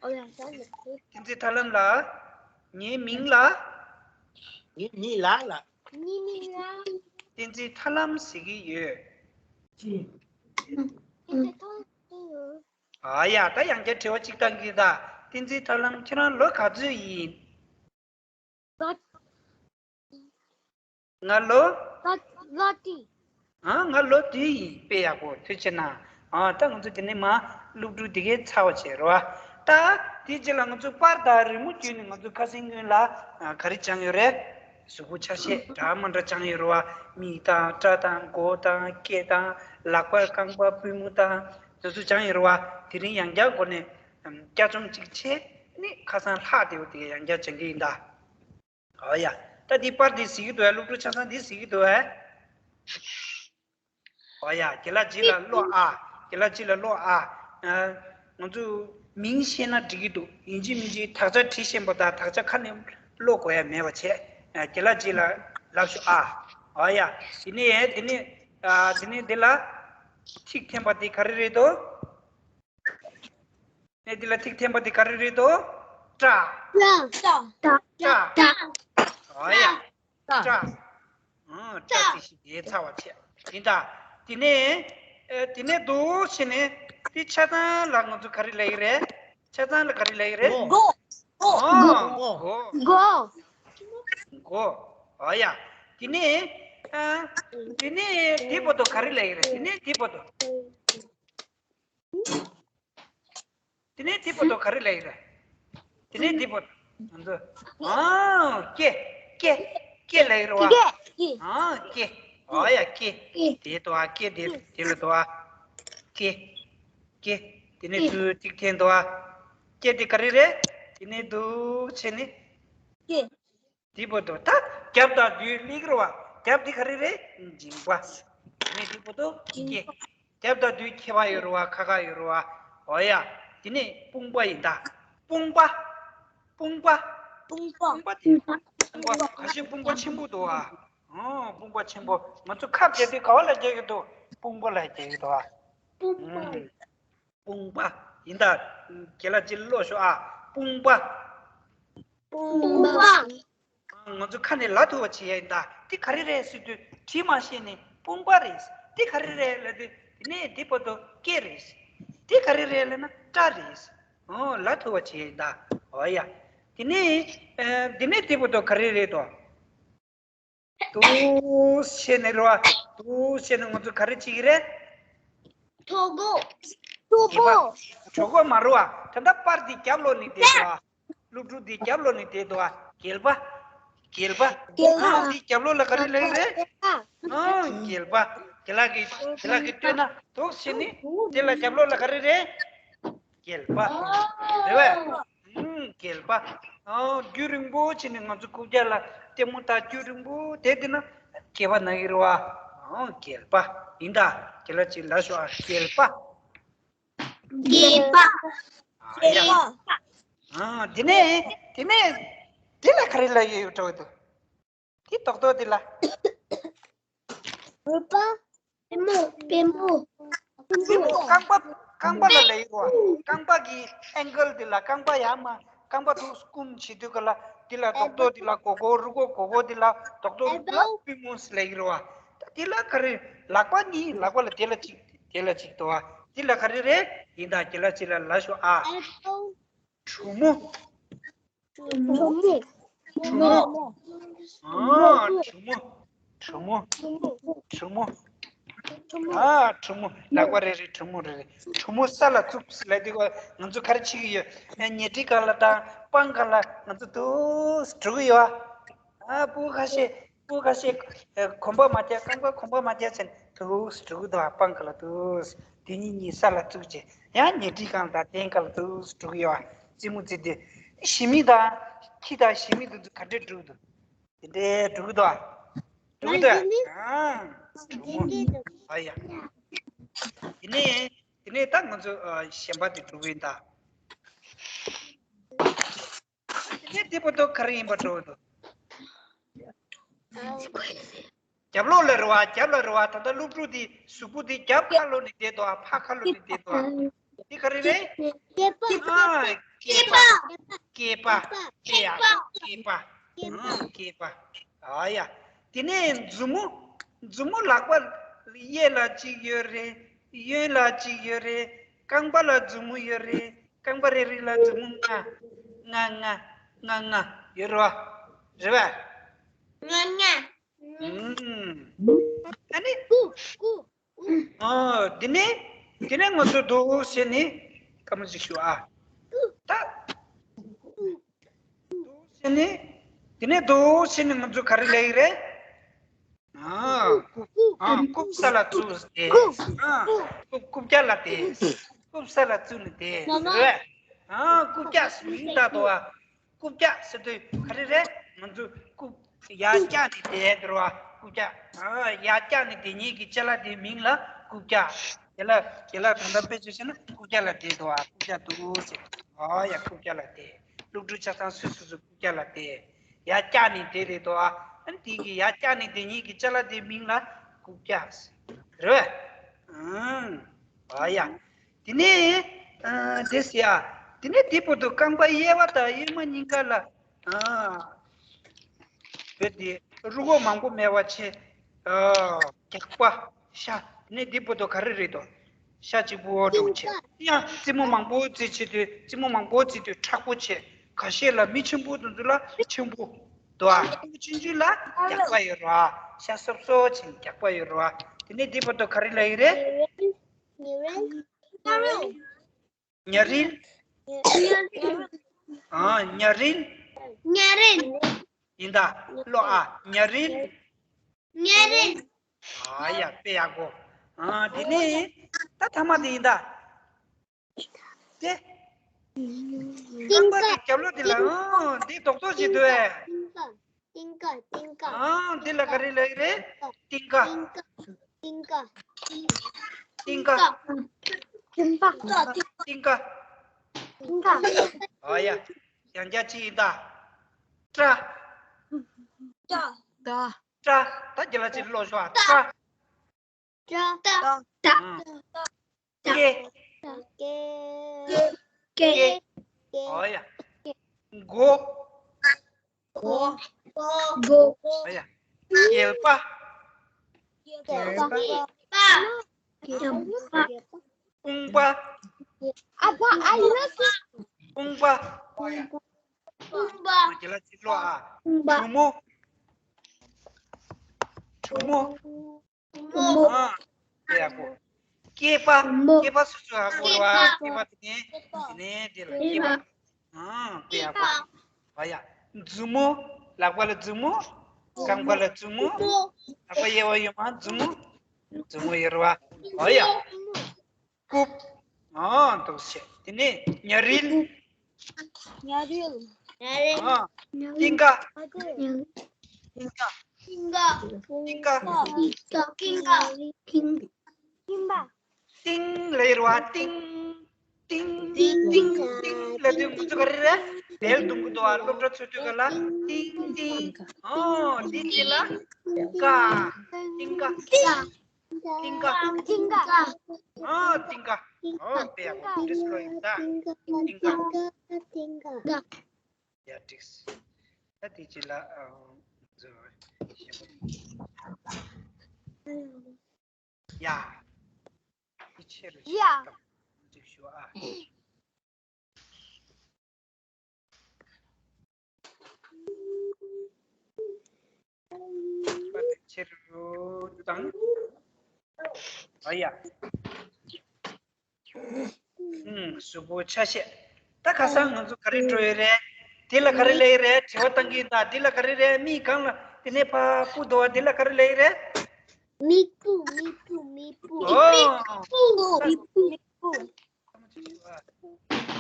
Oh, yeah, that's it. བསྟན་འཛིན་ཐར་ལམ་ལགས། ངའི་མིང་ལ། ངའི་མིང་ལ་ལ། ངའི་མིང་ལ། བསྟན་འཛིན་ཐར་ལམ་ཟེར་གྱི་ཡོད། བསྟན་འཛིན་ཐར་ལམ་ཟེར་གྱི་ཡོད། ཨ་ཡ། ད་ཡང་བསྐྱར་དྲི་བ་གཅིག་བཏང་གི་ད། བསྟན་འཛིན་ཐར་ལམ། ཁྱེད་རང་ལོ་ག་ཚོད་ཡིན། ལོ། ང་ལོ། ལོ། ལོ་བདུན། ཨ། ང་ལོ་བདུན་ཡིན། དཔེ་ཡག་པོ། ཐུགས་རྗེ་གནང་། ཨ། ད་ང་ཚོ་དེ་ནས་མར་སློབ་ཕྲུག་དེ་གའི་ཚར་བ་བྱས་རོ། ད་དེ་རྗེས་ལ་ང་ཚོ་པར་དང་རི་མོ་བརྒྱུད་ནས་ང་ཚོ་ཁ་སང་སྔོན་ལ་ཨ་ག་རེ་སྦྱངས་ཡོད་རེད། གཟུགས་པོ་ཆ་ཤས་འདྲ་མི་འདྲ་སྦྱངས་ཡོད་རེད་བ། མིག་དང་། སྐྲ་དང་། མགོ་དང་། སྐེ་དང་། ལག་པ་རྐང་པ། པུས་མོ་དང་། དེ་ཚོ་སྦྱངས་ཡོད་རེད་བ། དེ་རིང་ཡང་བསྐྱར་སྒོ་ནས་ཨམ་བསྐྱར་སྦྱོང་གཅིག་བྱས་ནས་ཁ་སང་ལྷག་བསྡད་པ་དེ་ཡང་བསྐྱར་སྦྱང་གི་ཡིན་ད། ཨོ་ཡ། ད་འདི་པར་འདི་གཟིགས་ཀྱི་འདུག་ཨ། སློབ་ཕྲུག་ཆ་ཚང་འདི་གཟིགས་ཀྱི་འདུག་ཨ། ཨོ་ཡ། རྒན་ལགས་རྗེས་ལ་ཀློག་ཨ། རྒན་ལགས་རྗེས་ལ་ཀློག་ཨ། ཨ། ང་ཚོ་མིང་ཤེས་ན་འགྲིག་གི་འདུག་ཡིན་གཅིག་མིན་གཅིག་དག་ཆ་བྲིས་ཤེས་པ་དང་དག་ཆ་ཁ་ནས་ཀློག་དགོས་ཡ་མེད་པ་བྱས། ཨ། རྒན་ལགས་རྗེས་ལ་ལབ་ཤོག་ཨ། ཨོ་ཡ། དེ་ནས་དེ་ནས་ཨ། དེ་ནས་འདི་ལ་ཐིག་འཐེན་པ་དེ་ག་རེ་རེད་དོ། ནས་འདི་ལ་ཐིག་འཐེན་པ་འདི་ག་རེ་རེད་དོ། སྐྲ། སྐྲ། སྐྲ། སྐྲ། ཨོ་ཡ། སྐྲ། སྐྲ། ཨང་། སྐྲ་དེ་ཞིག་དེ་ཚ་བ་ཆེ། ཡིན་ད། དེ་ནས་ཨ། དེ་ནས་འདུག་བྱས་ནས་དེ་ཆ་ཚང་ལ་ང་ཚོ་ག་རེ་ལབ་ཀྱི་རེད། ཆ་ཚང་ལ་ག་རེ་ལབ་ཀྱི་རེད། མགོ། ཨང་། མགོ། མགོ། མགོ། ཨོ་ཡ། དེ་ནས་ཨ། དེ་ནས་དེ་བར་དུ་ག་རེ་ལབ་ཀྱི་རེད། དེ་ནས་དེ་བར་དུ། དེ་ནས་དེ་བར་དུ་ག་རེ་ལབ་ཀྱི་རེད། དེ་ནས་དེ་བར་དུ་ང་ཚོ། ཨང་། སྐེ། སྐེ། སྐེ་ལབ་ཀྱི་རེད་བ། སྐེ། ཨང་། སྐེ། ཨོ་ཡ། སྐེ། སྐེ། དེ་དོ་ཨ། སྐེ་དེ་དེ་ལ་དོ་ཨ། སྐེ། སྐེ། དེ་ནས་ཚུར་ཐིག་འཐེན་དོ་ཨ། སྐེ་དེ་ག་རེ་རེད། དེ་ནས་འདུག་བྱས་ནས། སྐེ། དེ་བར་དུ་ད་རྒྱབ་དང་མདུན་སླེབས་ཀྱི་རེད་བ། རྒྱབ་དེ་ག་རེ་རེད། མཇིང་པ། དེ་ནས་དེ་བར་དུ་སྐེ། རྒྱབ་དང་མདུན་ཁྱད་པར་ཡོད་རེད་བ། ཁ་ཁ་ཡོད་རེད་བ། འོ་ཡ། དེ་ནས་དཔུང་པ་ཡིན་ད། དཔུང་པ། དཔུང་པ། དཔུང་པ། དཔུང་པ་དེ། དཔུང་པ། ཁ་ཤས་དཔུང་པ་ཆེན་པོ་འདུག་བ། ཨོ། དཔུང་པ་ཆེན་པོ། ང་ཚོ་ཁབ་རྒྱག་དུས་ག་བ་ལ་རྒྱག་གི་འདུག་དཔུང་པ་ལ་རྒྱག་གི་འདུག་བ། དཔུང་པ། ཨུམ། དཔུང་པ། ཡིན་ད། རྒན་ལགས་ཅིག་ཀློག་ཤོག་ཨ། དཔུང་པ། དཔུང་པ། ང་ཚོ་ཁ་ནས་ལབ་ཐུབ་པ་བྱེད་ཡ་ཡིན་ད། དེ་ག་རེ་རེད་ཟེར་དུས་བྲིས་མ་ཤེས་ནས་དཔུང་པ་རེད། དེ་ག་རེ་རེད་ལབ་དུས་དེ་ནས་དེ་བར་དུ་སྐེ་རེད། དེ་ག་རེ་རེད་ལབ་ན་སྐྲ་རེད། ཨོ། ལབ་ཐུབ་པ་བྱེད་ཡ་ཡིན་ད། འོ་ཡ། དེ་ནས་ཨ། དེ་ནས་དེ་བར་དུ་ག་རེ་རེད་དོ། འདུག་བྱས་ནས་རེད་བ། འདུག་བྱས་ནས་ང་ཚོ་ག་རེ་བྱེད་ཀྱི་རེད། གྲོད་ཁོག་གྲོད་ཁོག་གྲོད་ཁོག་མ་རེད་བ། ད་ལྟ་པར་འདི་རྒྱབ་ལོགས་ནས་བསྡད་འདུག་བ། སློབ་ཕྲུག་འདི་རྒྱབ་ལོགས་ནས་བསྡད་འདུག་བ། གྱལ་པ། གྱལ་པ། གྱལ་པ། ཨ། འདི་རྒྱབ་ལོགས་ལ་ག་རེ་ལབ་ཀྱི་རེད། ཨ། གྱལ་པ། རྒན་ལགས་ཀྱིས་རྒན་ལགས་ཀྱིས་ལྟོས་ན་འདུག་བྱས་ནས་དེ་ལ་རྒྱབ་ལོགས་ལ་ག་རེ་རེད། གྱལ་པ། རེད་བས། ཨུམ། གྱལ་པ། ཨོ། རྒྱུན་རིང་པོ་བྱས་ནས་ང་ཚོ་རྐུབ་བཀྱག་ལ་ལྟད་མོ་ལྟ། རྒྱུན་རིང་པོ་བསྡད་བསྡད་ན་གྱལ་པ་ན་གི་རེད་བ། ཨོ་རྒྱལ་པ། ཡིན་ད། རྒྱལ་ལ་ཅིག་ལ་ཤོག་ཨ། རྒྱལ་པ། རྒྱལ་པ། ཨ་ཡ། ཨ་དེ་ནས་དེ་ནས་དེ་ལ་ག་རེ་ལ་ཡོད་ཡོད་འགྲོ་འདུག་དེ་རྡོག་རྡོག་དེ་ལ། རུས་པ། པུས་མོ། པུས་མོ། པུས་མོ། རྐང་པ། རྐང་པ་ལ་ལ་ཡོད་རོ། རྐང་པ་གི་ཨེང་ཀལ་དེ་ལ། རྐང་པ་ཡར་མར། རྐང་པ་དུ་སྐུམ་བྱེད་དུས་ག་ལ་དེ་ལ་རྡོག་རྡོག་དེ་ལ་གོ་གོ་རུ་གོ་གོ་གོ་དེ་ལ་རྡོག་རྡོག་དེ་ལ་པུས་མོ་ལ་ཡོད་རོ། ད་དེ་ལ་ག་རེ། ལག་པ་གཉིས། ལག་པ་ལ་དེ་ལ་གཅིག་དེ་ལ་གཅིག་འདུག་ཨ། དེ་ལ་ག་རེ་རེད། ཡིན་ད། དེ་ལ་ཅིག་ལ་ལ་ཤོག་ཨ། གྲུ་མོ། གྲུ་མོ། གྲུ་མོ། ཨ་གྲུ་མོ། གྲུ་མོ། གྲུ་མོ། ཨ་གྲུ་མོ། ལག་པ་རེ་རེ་གྲུ་མོ་རེ་རེ། གྲུ་མོ་ས་ལ་བཙུགས་ལ་དེ་ག་ང་ཚོ་ག་རེ་བྱེད་ཀྱི་ཡོད། ཉལ་ཁྲི་སྒང་ལ་དང་སྤང་སྒང་ལ་ང་ཚོ་དུ་འགྲོ་གི་ཡོད། ཨ་སྤུ་ཁ་ཤས། སྤུ་ཁ་ཤས། ཨ་གོམ་པ་མ་རྒྱག་རྐང་པ་གོམ་པ་མ་རྒྱག་ཚེ་དུ་འགྲོ་གི་འདུག་ཨ། སྤང་སྒང་ལ་དུ། དེ་གཉིས་གཉིས་ས་ལ་བཙུགས་བྱས། ཡང་ཉལ་ཁྲི་སྒང་ལ་དང་སྟེང་སྒང་ལ་དུ་འགྲོ་གི་ཡོད། རྩེད་མོ་རྩེ་དུས། ཞི་མི་དང་། ཁྱི་དང་ཞི་མི་དེ་ཚོ་ག་འདྲས་འགྲོ་གི་འདུག་དེ་འདྲས་འགྲོ་གི་འདུག་ཨ། འགྲོ་གི་འདུག་ཨ། ཨ་ཡ། དེ་ནས་དེ་ནས་ད་ང་ཚོ་ཨ་གཞན་པ་དེ་འགྲོ་གི་ཡིན་ད། དེ་ནས་དེ་བར་དུ་ག་རེ་ཡིན་པ་འགྲོ་གི་འདུག་རྒྱབ་ལོགས་ལ་རེད་བ། རྒྱབ་ལ་རེད་བ། ད་ལྟ་སློབ་ཕྲུག་དེ་གཟུགས་པོ་དེ་རྒྱབ་ཁ་ལོག་ནས་བསྡད་འདུག་ཨ། ཕ་ཁ་ལོག་ནས་བསྡད་འདུག་ཨ། འདི་ག་རེ་རེད། སྐེད་པ། ཨ་སྐེད་པ། སྐེད་པ། སྐེད་ཡ། སྐེད་པ། ཨ་སྐེད་པ། ཨ་ཡ། དེ་ནས་མཛུབ་མོ། མཛུབ་མོ་ལག་པ་གཡས་ལ་གཅིག་ཡོད་རེད། གཡོན་ལ་གཅིག་ཡོད་རེད། རྐང་པ་ལ་མཛུབ་མོ་ཡོད་རེད། རྐང་པ་རེ་རེ་ལ་མཛུབ་མོ་ལྔ། ལྔ་ལྔ། ལྔ་ལྔ་ཡོད་རེད་བ། རེད་བ། ལྔ་ལྔ། ཨུམ། ཨ་ནི། ཀུ་ཀུ། ཨོ། དེ་ནས་དེ་ནས་ང་ཚོ་འདུག་ཟེར་ནས་སྐར་མ་ཞིག་ཞུ་ཨ། ད་འདུག་ཟེར་ནས། དེ་ནས་འདུག་ཟེར་ནས་ང་ཚོ་ག་རེ་ལབ་ཀྱི་རེད། ཨ་རྐུབ། ཨ་རྐུབ་ས་ལ་བཙུགས་ཏེ། ཨ་རྐུབ། རྐུབ་བཀྱག་ལ་བསྡད། རྐུབ་ས་ལ་བཙུགས་ནས་བསྡད་རེད། ཨ་རྐུབ་བཀྱག་ཟེར་མིང་བཏགས་འདུག་ཨ། རྐུབ་བཀྱག་ཟེར་དུས་ག་རེ་རེད། ང་ཚོ་རྐུབ་ཡར་བཀྱག་ནས་བསྡད་འདུག་ར། རྐུབ་བཀྱག་ཨ་ཡར་བཀྱག་ནས་བསྡད་མཁན་གྱི་ཅ་ལག་དེའི་མིང་ལ་རྐུབ་བཀྱག་དེ་ལ་དེ་ལ་དོན་དག་དཔེ་ཆ་བཤད་ན་རྐུབ་བཀྱག་ལ་བསྡད་འདུག་ཨ། རྐུབ་བཀྱག་འདུག་ཟེར། ཨ་ཡ་རྐུབ་བཀྱག་ལ་བསྡད། སློབ་ཕྲུག་ཆ་ཚང་སུ་སུ་སུ་རྐུབ་བཀྱག་ལ་བསྡད། ཡར་བཀྱག་ནས་བསྡད་རེད་དོ། ཨ་ནི་དེ་གི་ཡར་བཀྱག་ནས་བསྡད་མཁན་གྱི་ཅ་ལག་དེའི་མིང་ལ་རྐུབ་བཀྱག་ཟེར་རེད་བས། ཨང་། ཨ་ཡ། དེ་ནས་ཨ་དེ་ཟེར་ཡ། དེ་ནས་དེ་བར་དུ་རྐང་པ་གཡས་པ་དང་གཡོན་མ་གཉིས་ཀ་ལ་ཨ་བོད་དེ་རུས་ཁོག་མང་པོ་མེད་པ་བྱས། ཨ་རྒྱགས་པ། ཤ། དེ་ནས་དེ་བར་དུ་ག་རེ་རེད་དོ། ཤ་གཅིག་པོ་འགྲོ་བྱས། ཡང་རྩེད་མོ་མང་པོ་རྩེ་བྱེད་དུས་རྩེད་མོ་མང་པོ་རྩེ་དུས་མཁྲེགས་པོ་བྱས། ཁ་ཤས་ལ་མི་ཆེན་པོ་དེ་ཚོ་ལ་ཆེན་པོ་འདུག་ཨ། ཆུང་ཆུང་ལ་རྒྱགས་པ་ཡོད་རེད་བ། ཤ་སོབ་སོབ་བྱས་རྒྱགས་པ་ཡོད་རེད་བ། དེ་ནས་འདི་བར་དུ་ག་རེ་ལབ་ཡོད་རེད། ཉ་རིལ། ཨ་ཉ་རིལ། ཉ་རིལ། ཡིན་ད། ཀློག་ཨ། ཉ་རིལ། ཉ་རིལ། ཨ་ཡ་དཔེ་ཡག་པོ། ཨ་དེ་ནས་ད་ཐ་མ་དེ་ཡིན་ད། དེ། རྐང་པ་དེ་རྒྱབ་ལོགས་དེ་ལ་ཨང་། འདི་རྡོག་རྡོག་ཅིག་འདུག་ཨེ། རྟིང་ཀ། རྟིང་ཀ། རྟིང་ཀ། ཨང་། འདི་ལ་ག་རེ་ལབ་ཀྱི་རེད། རྟིང་ཀ། རྟིང་ཀ། རྟིང་ཀ། རྟིང་ཀ། རྟིང་ཀ། ཨ་ཡ། ཡང་བསྐྱར་ཅིག་ཡིན་ད། སྐྲ། སྐྲ། སྐྲ། ད་རྒན་ལགས་ཅིག་ཀློག་ཤོག་ཨ། སྐྲ། སྐྲ། སྐྲ། ཨང་། སྐེ། སྐེ། སྐེ། ཨོ་ཡ། མགོ། མགོ། མགོ། ཨོ་ཡ། སྐེད་པ། སྐེད་པ། རྐང་པ། རྐང་པ། ཨོ་ཡ། རྐང་པ། རྒན་ལགས་ཅིག་ཀློག་ཨ། གྲུ་མོ། གྲུ་མོ། མོ། ཨ། དཔེ་ཡག་པོ། སྐེད་པ། མོ། སྐེད་པ་སོ་སོ་ཡག་པོ་རེད་བ། སྐེད་པ་དེ་ནས་དེ་ནས་དེ་ལ་སྐེད་པ། ཨ། དཔེ་ཡག་པོ། ཨ་ཡ། མཛུབ་མོ། ལག་པ་ལ་མཛུབ་མོ། རྐང་པ་ལ་མཛུབ་མོ། ལག་པ་གཡས་པ་གཡོན་མ་མཛུབ་མོ། མཛུབ་མོ་ཡོད་རེད་བ། ཨ་ཡ། རྐུབ། ཨ། འདུག་སེ་བྱས། དེ་ནས་ཉ་རིལ། ཉ་རིལ། ཨ། རྟིང་ཀ། རྟིང་ཀ། ཏིང་ཀ། ཏིང་ཀ། ཏིང་ཀ། ཏིང་ཀ། ཏིང་ཀ། ཏིང་ལབ་ཡོད་རེད་བ། ཏིང་། ཏིང་། ཏིང་། ཏིང་། ཏིང་ལབ་དུས་ང་ཚོ་ག་རེ་རེད། བེལ་རྡུང་གི་འདུག་བ། སློབ་གྲྭ་ཚུགས་དུས་སྐབས་ལ། ཏིང་། ཏིང་། ཨོ། འདི་དེ་ལ། ཀ། ཏིང་ཀ། ཏིང་ཀ། ཏིང་ཀ། ཨོ། ཏིང་ཀ། ཨོ། དཔེ་ཡག་པོ་འདུག་སློབ་ཡིན་ད། ཏིང་ཀ། ཏིང་ཀ། ཡ། འགྲིག་ད་དེ་ཅི་ལ། ཨ། ང་ཚོ་ཞེ་པོ། ཡ། ཡིད་ཆེས་རུ་ཡ། ཞིག་དང་འགྲིག་ཞུ་ཨ། ཆེ་རུ་དང་། ཨ་ཡ། ཧུམ། གཟུགས་པོ་ཆ་ཤས། ད་ཁ་སང་ང་ཚོ་ག་རེ་འགྲོ་ཡི་རེད། དེ་ལ་ག་རེ་ལབ་ཡི་རེད། དྲི་བ་བཏང་གི་ད། དེ་ལ་ག་རེ་རེད། མིག་གང་ལ། དེ་ནས་ཕ་སྤུ་འདུག་བ། དེ་ལ་ག་རེ་ལབ་ཡི་རེད། མིག་སྤུ། མིག་སྤུ། མིག་སྤུ། ཨོ། མིག་སྤུ། མིག་སྤུ།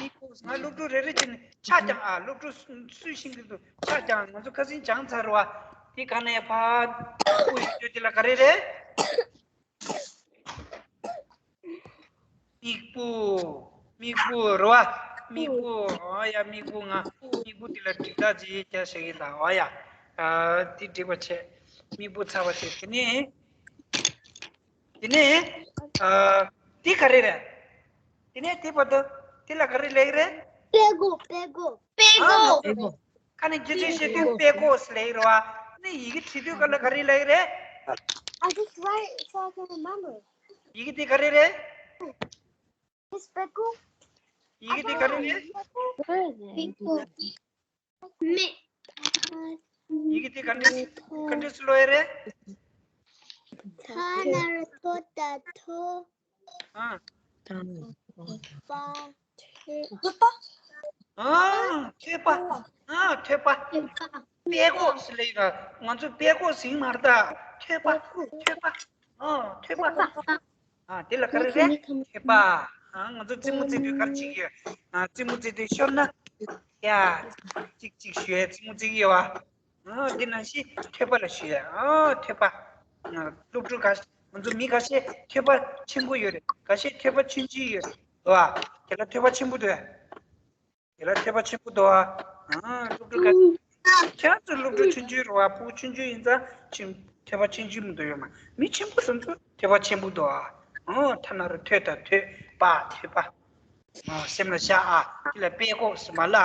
མིག་སྤུ། ང་སློབ་ཕྲུག་རེ་རེ་བྱས་ནས་ཆ་རྐྱང་ཨ། སློབ་ཕྲུག་སུ་ཤེས་ཀྱི་འདུག་ཆ་རྐྱང་ང་ཚོ་ཁ་སང་སྦྱངས་ཚར་བ། དེ་ག་ནས་ཕ་སྤུ་ཡོད་རྒྱུ་དེ་ལ་ག་རེ་རེད། མིག་སྤུ། མིག་སྤུ་རེད་བ། མིག་སྤུ། ཨོ་ཡ། མིག་སྤུ། ང་མིག་སྤུ་དེ་ལ་འགྲིག་ཐག་ཅིག་རྒྱག་བྱེད་ཀྱི་ད། ཨོ་ཡ། ཨ། དེ་འགྲིག་པ་བྱས། མིག་སྤུ་ཚར་བ་བྱས། དེ་ནས། དེ་ནས། ཨ། དེ་ག་རེ་རེད། དེ་ནས་དེ་བར་དུ་དེ་ལ་ག་རེ་ལབ་ཀྱི་རེད། པད་གོག་པད་གོག་པད་ཨ། གོག་ཁ་ནས་རྒྱུ་མཚན་བཤད་དུས་པད་གོག་ཟེར་ལབ་ཀྱི་རེད་བ། ཨ་ནི་ཡི་གེ་བྲིས་དུས་སྐབས་ལ་ག་རེ་ལབ་ཀྱི་རེད། I just write so I can remember. ཡི་གེ་དེ་ག་རེ་རེད། It's པད་གོག་ཡི་གེ་དེ་ག་རེ་རེད། པད་གོག་མིག་ཡི་གེ་དེ་ག་འདྲས། ག་འདྲས་སུ་ཀློག་ཡ་རེད། ཐ་ན་རོ་ཐོ་ད་ཐོ། ཨ། པ། ཐོད་པ། ཨ། ཐོད་པ། ཨ། ཐོད་པ། ཐོད་པ། པད་གོག་ཟེར་ལབ་ཡོད། ང་ཚོ་པད་གོག་ཟེར་གྱི་མ་རེད་ད། ཐོད་པ། ཐོད་པ། ཨ། ཐོད་པ། ཨ། དེ་ལ་ག་རེ་རེད། ཐོད་པ། ཨ། ང་ཚོ་རྩེད་མོ་རྩེ་དུས་ག་རེ་བྱེད་ཀྱི་ཡོད། ཨ། རྩེད་མོ་རྩེ་དུས་ཤོར་ན། ཡ། ཅིག་ཅིག་ཞུ་ཡ། རྩེད་མོ་རྩེ་གི་ཡོད་བ། ཨ། འདི་ནང་བཞིན་ཐོད་པ་ལ་ཞུ་ཡ། ཨ། ཐོད་པ། ཨ། སློབ་ཕྲུག་ཁ། ང་ཚོ་མི་ཁ་ཤས་ཐོད་པ་ཆེན་པོ་ཡོད་རེད། ཁ་ཤས་ཐོད་པ་ཆུང་ཆུང་ཡོད་རེད། རེད་བ། དེ་ལ་ཐོད་པ་ཆེན་པོ་འདུག་དེ་ལ་ཐོད་པ་ཆེན་པོ་འདུག་ཨ། ཨ། སློབ་ཕྲུག་ཁ། ཁྱེད་ཚོ་སློབ་ཕྲུག་ཆུང་ཆུང་རེད་བ། ཕྲུ་གུ་ཆུང་ཆུང་ཡིན་ཙང་ཆེན། ཐོད་པ་ཆེན་ཆུང་མི་འདུག་ཡོད་མ། མི་ཆེན་པོ་ཚོ་ཚོ་ཐོད་པ་ཆེན་པོ་འདུག་ཨ། ཨ། ཐ་ན་རོ་ཐོད་ད་ཐོད་པ། ཐོད་པ། ཨ། སེམས་ལ་བཞག་ཨ། དེ་ལ་པད་གོག་ཟེར་མ་ལབ།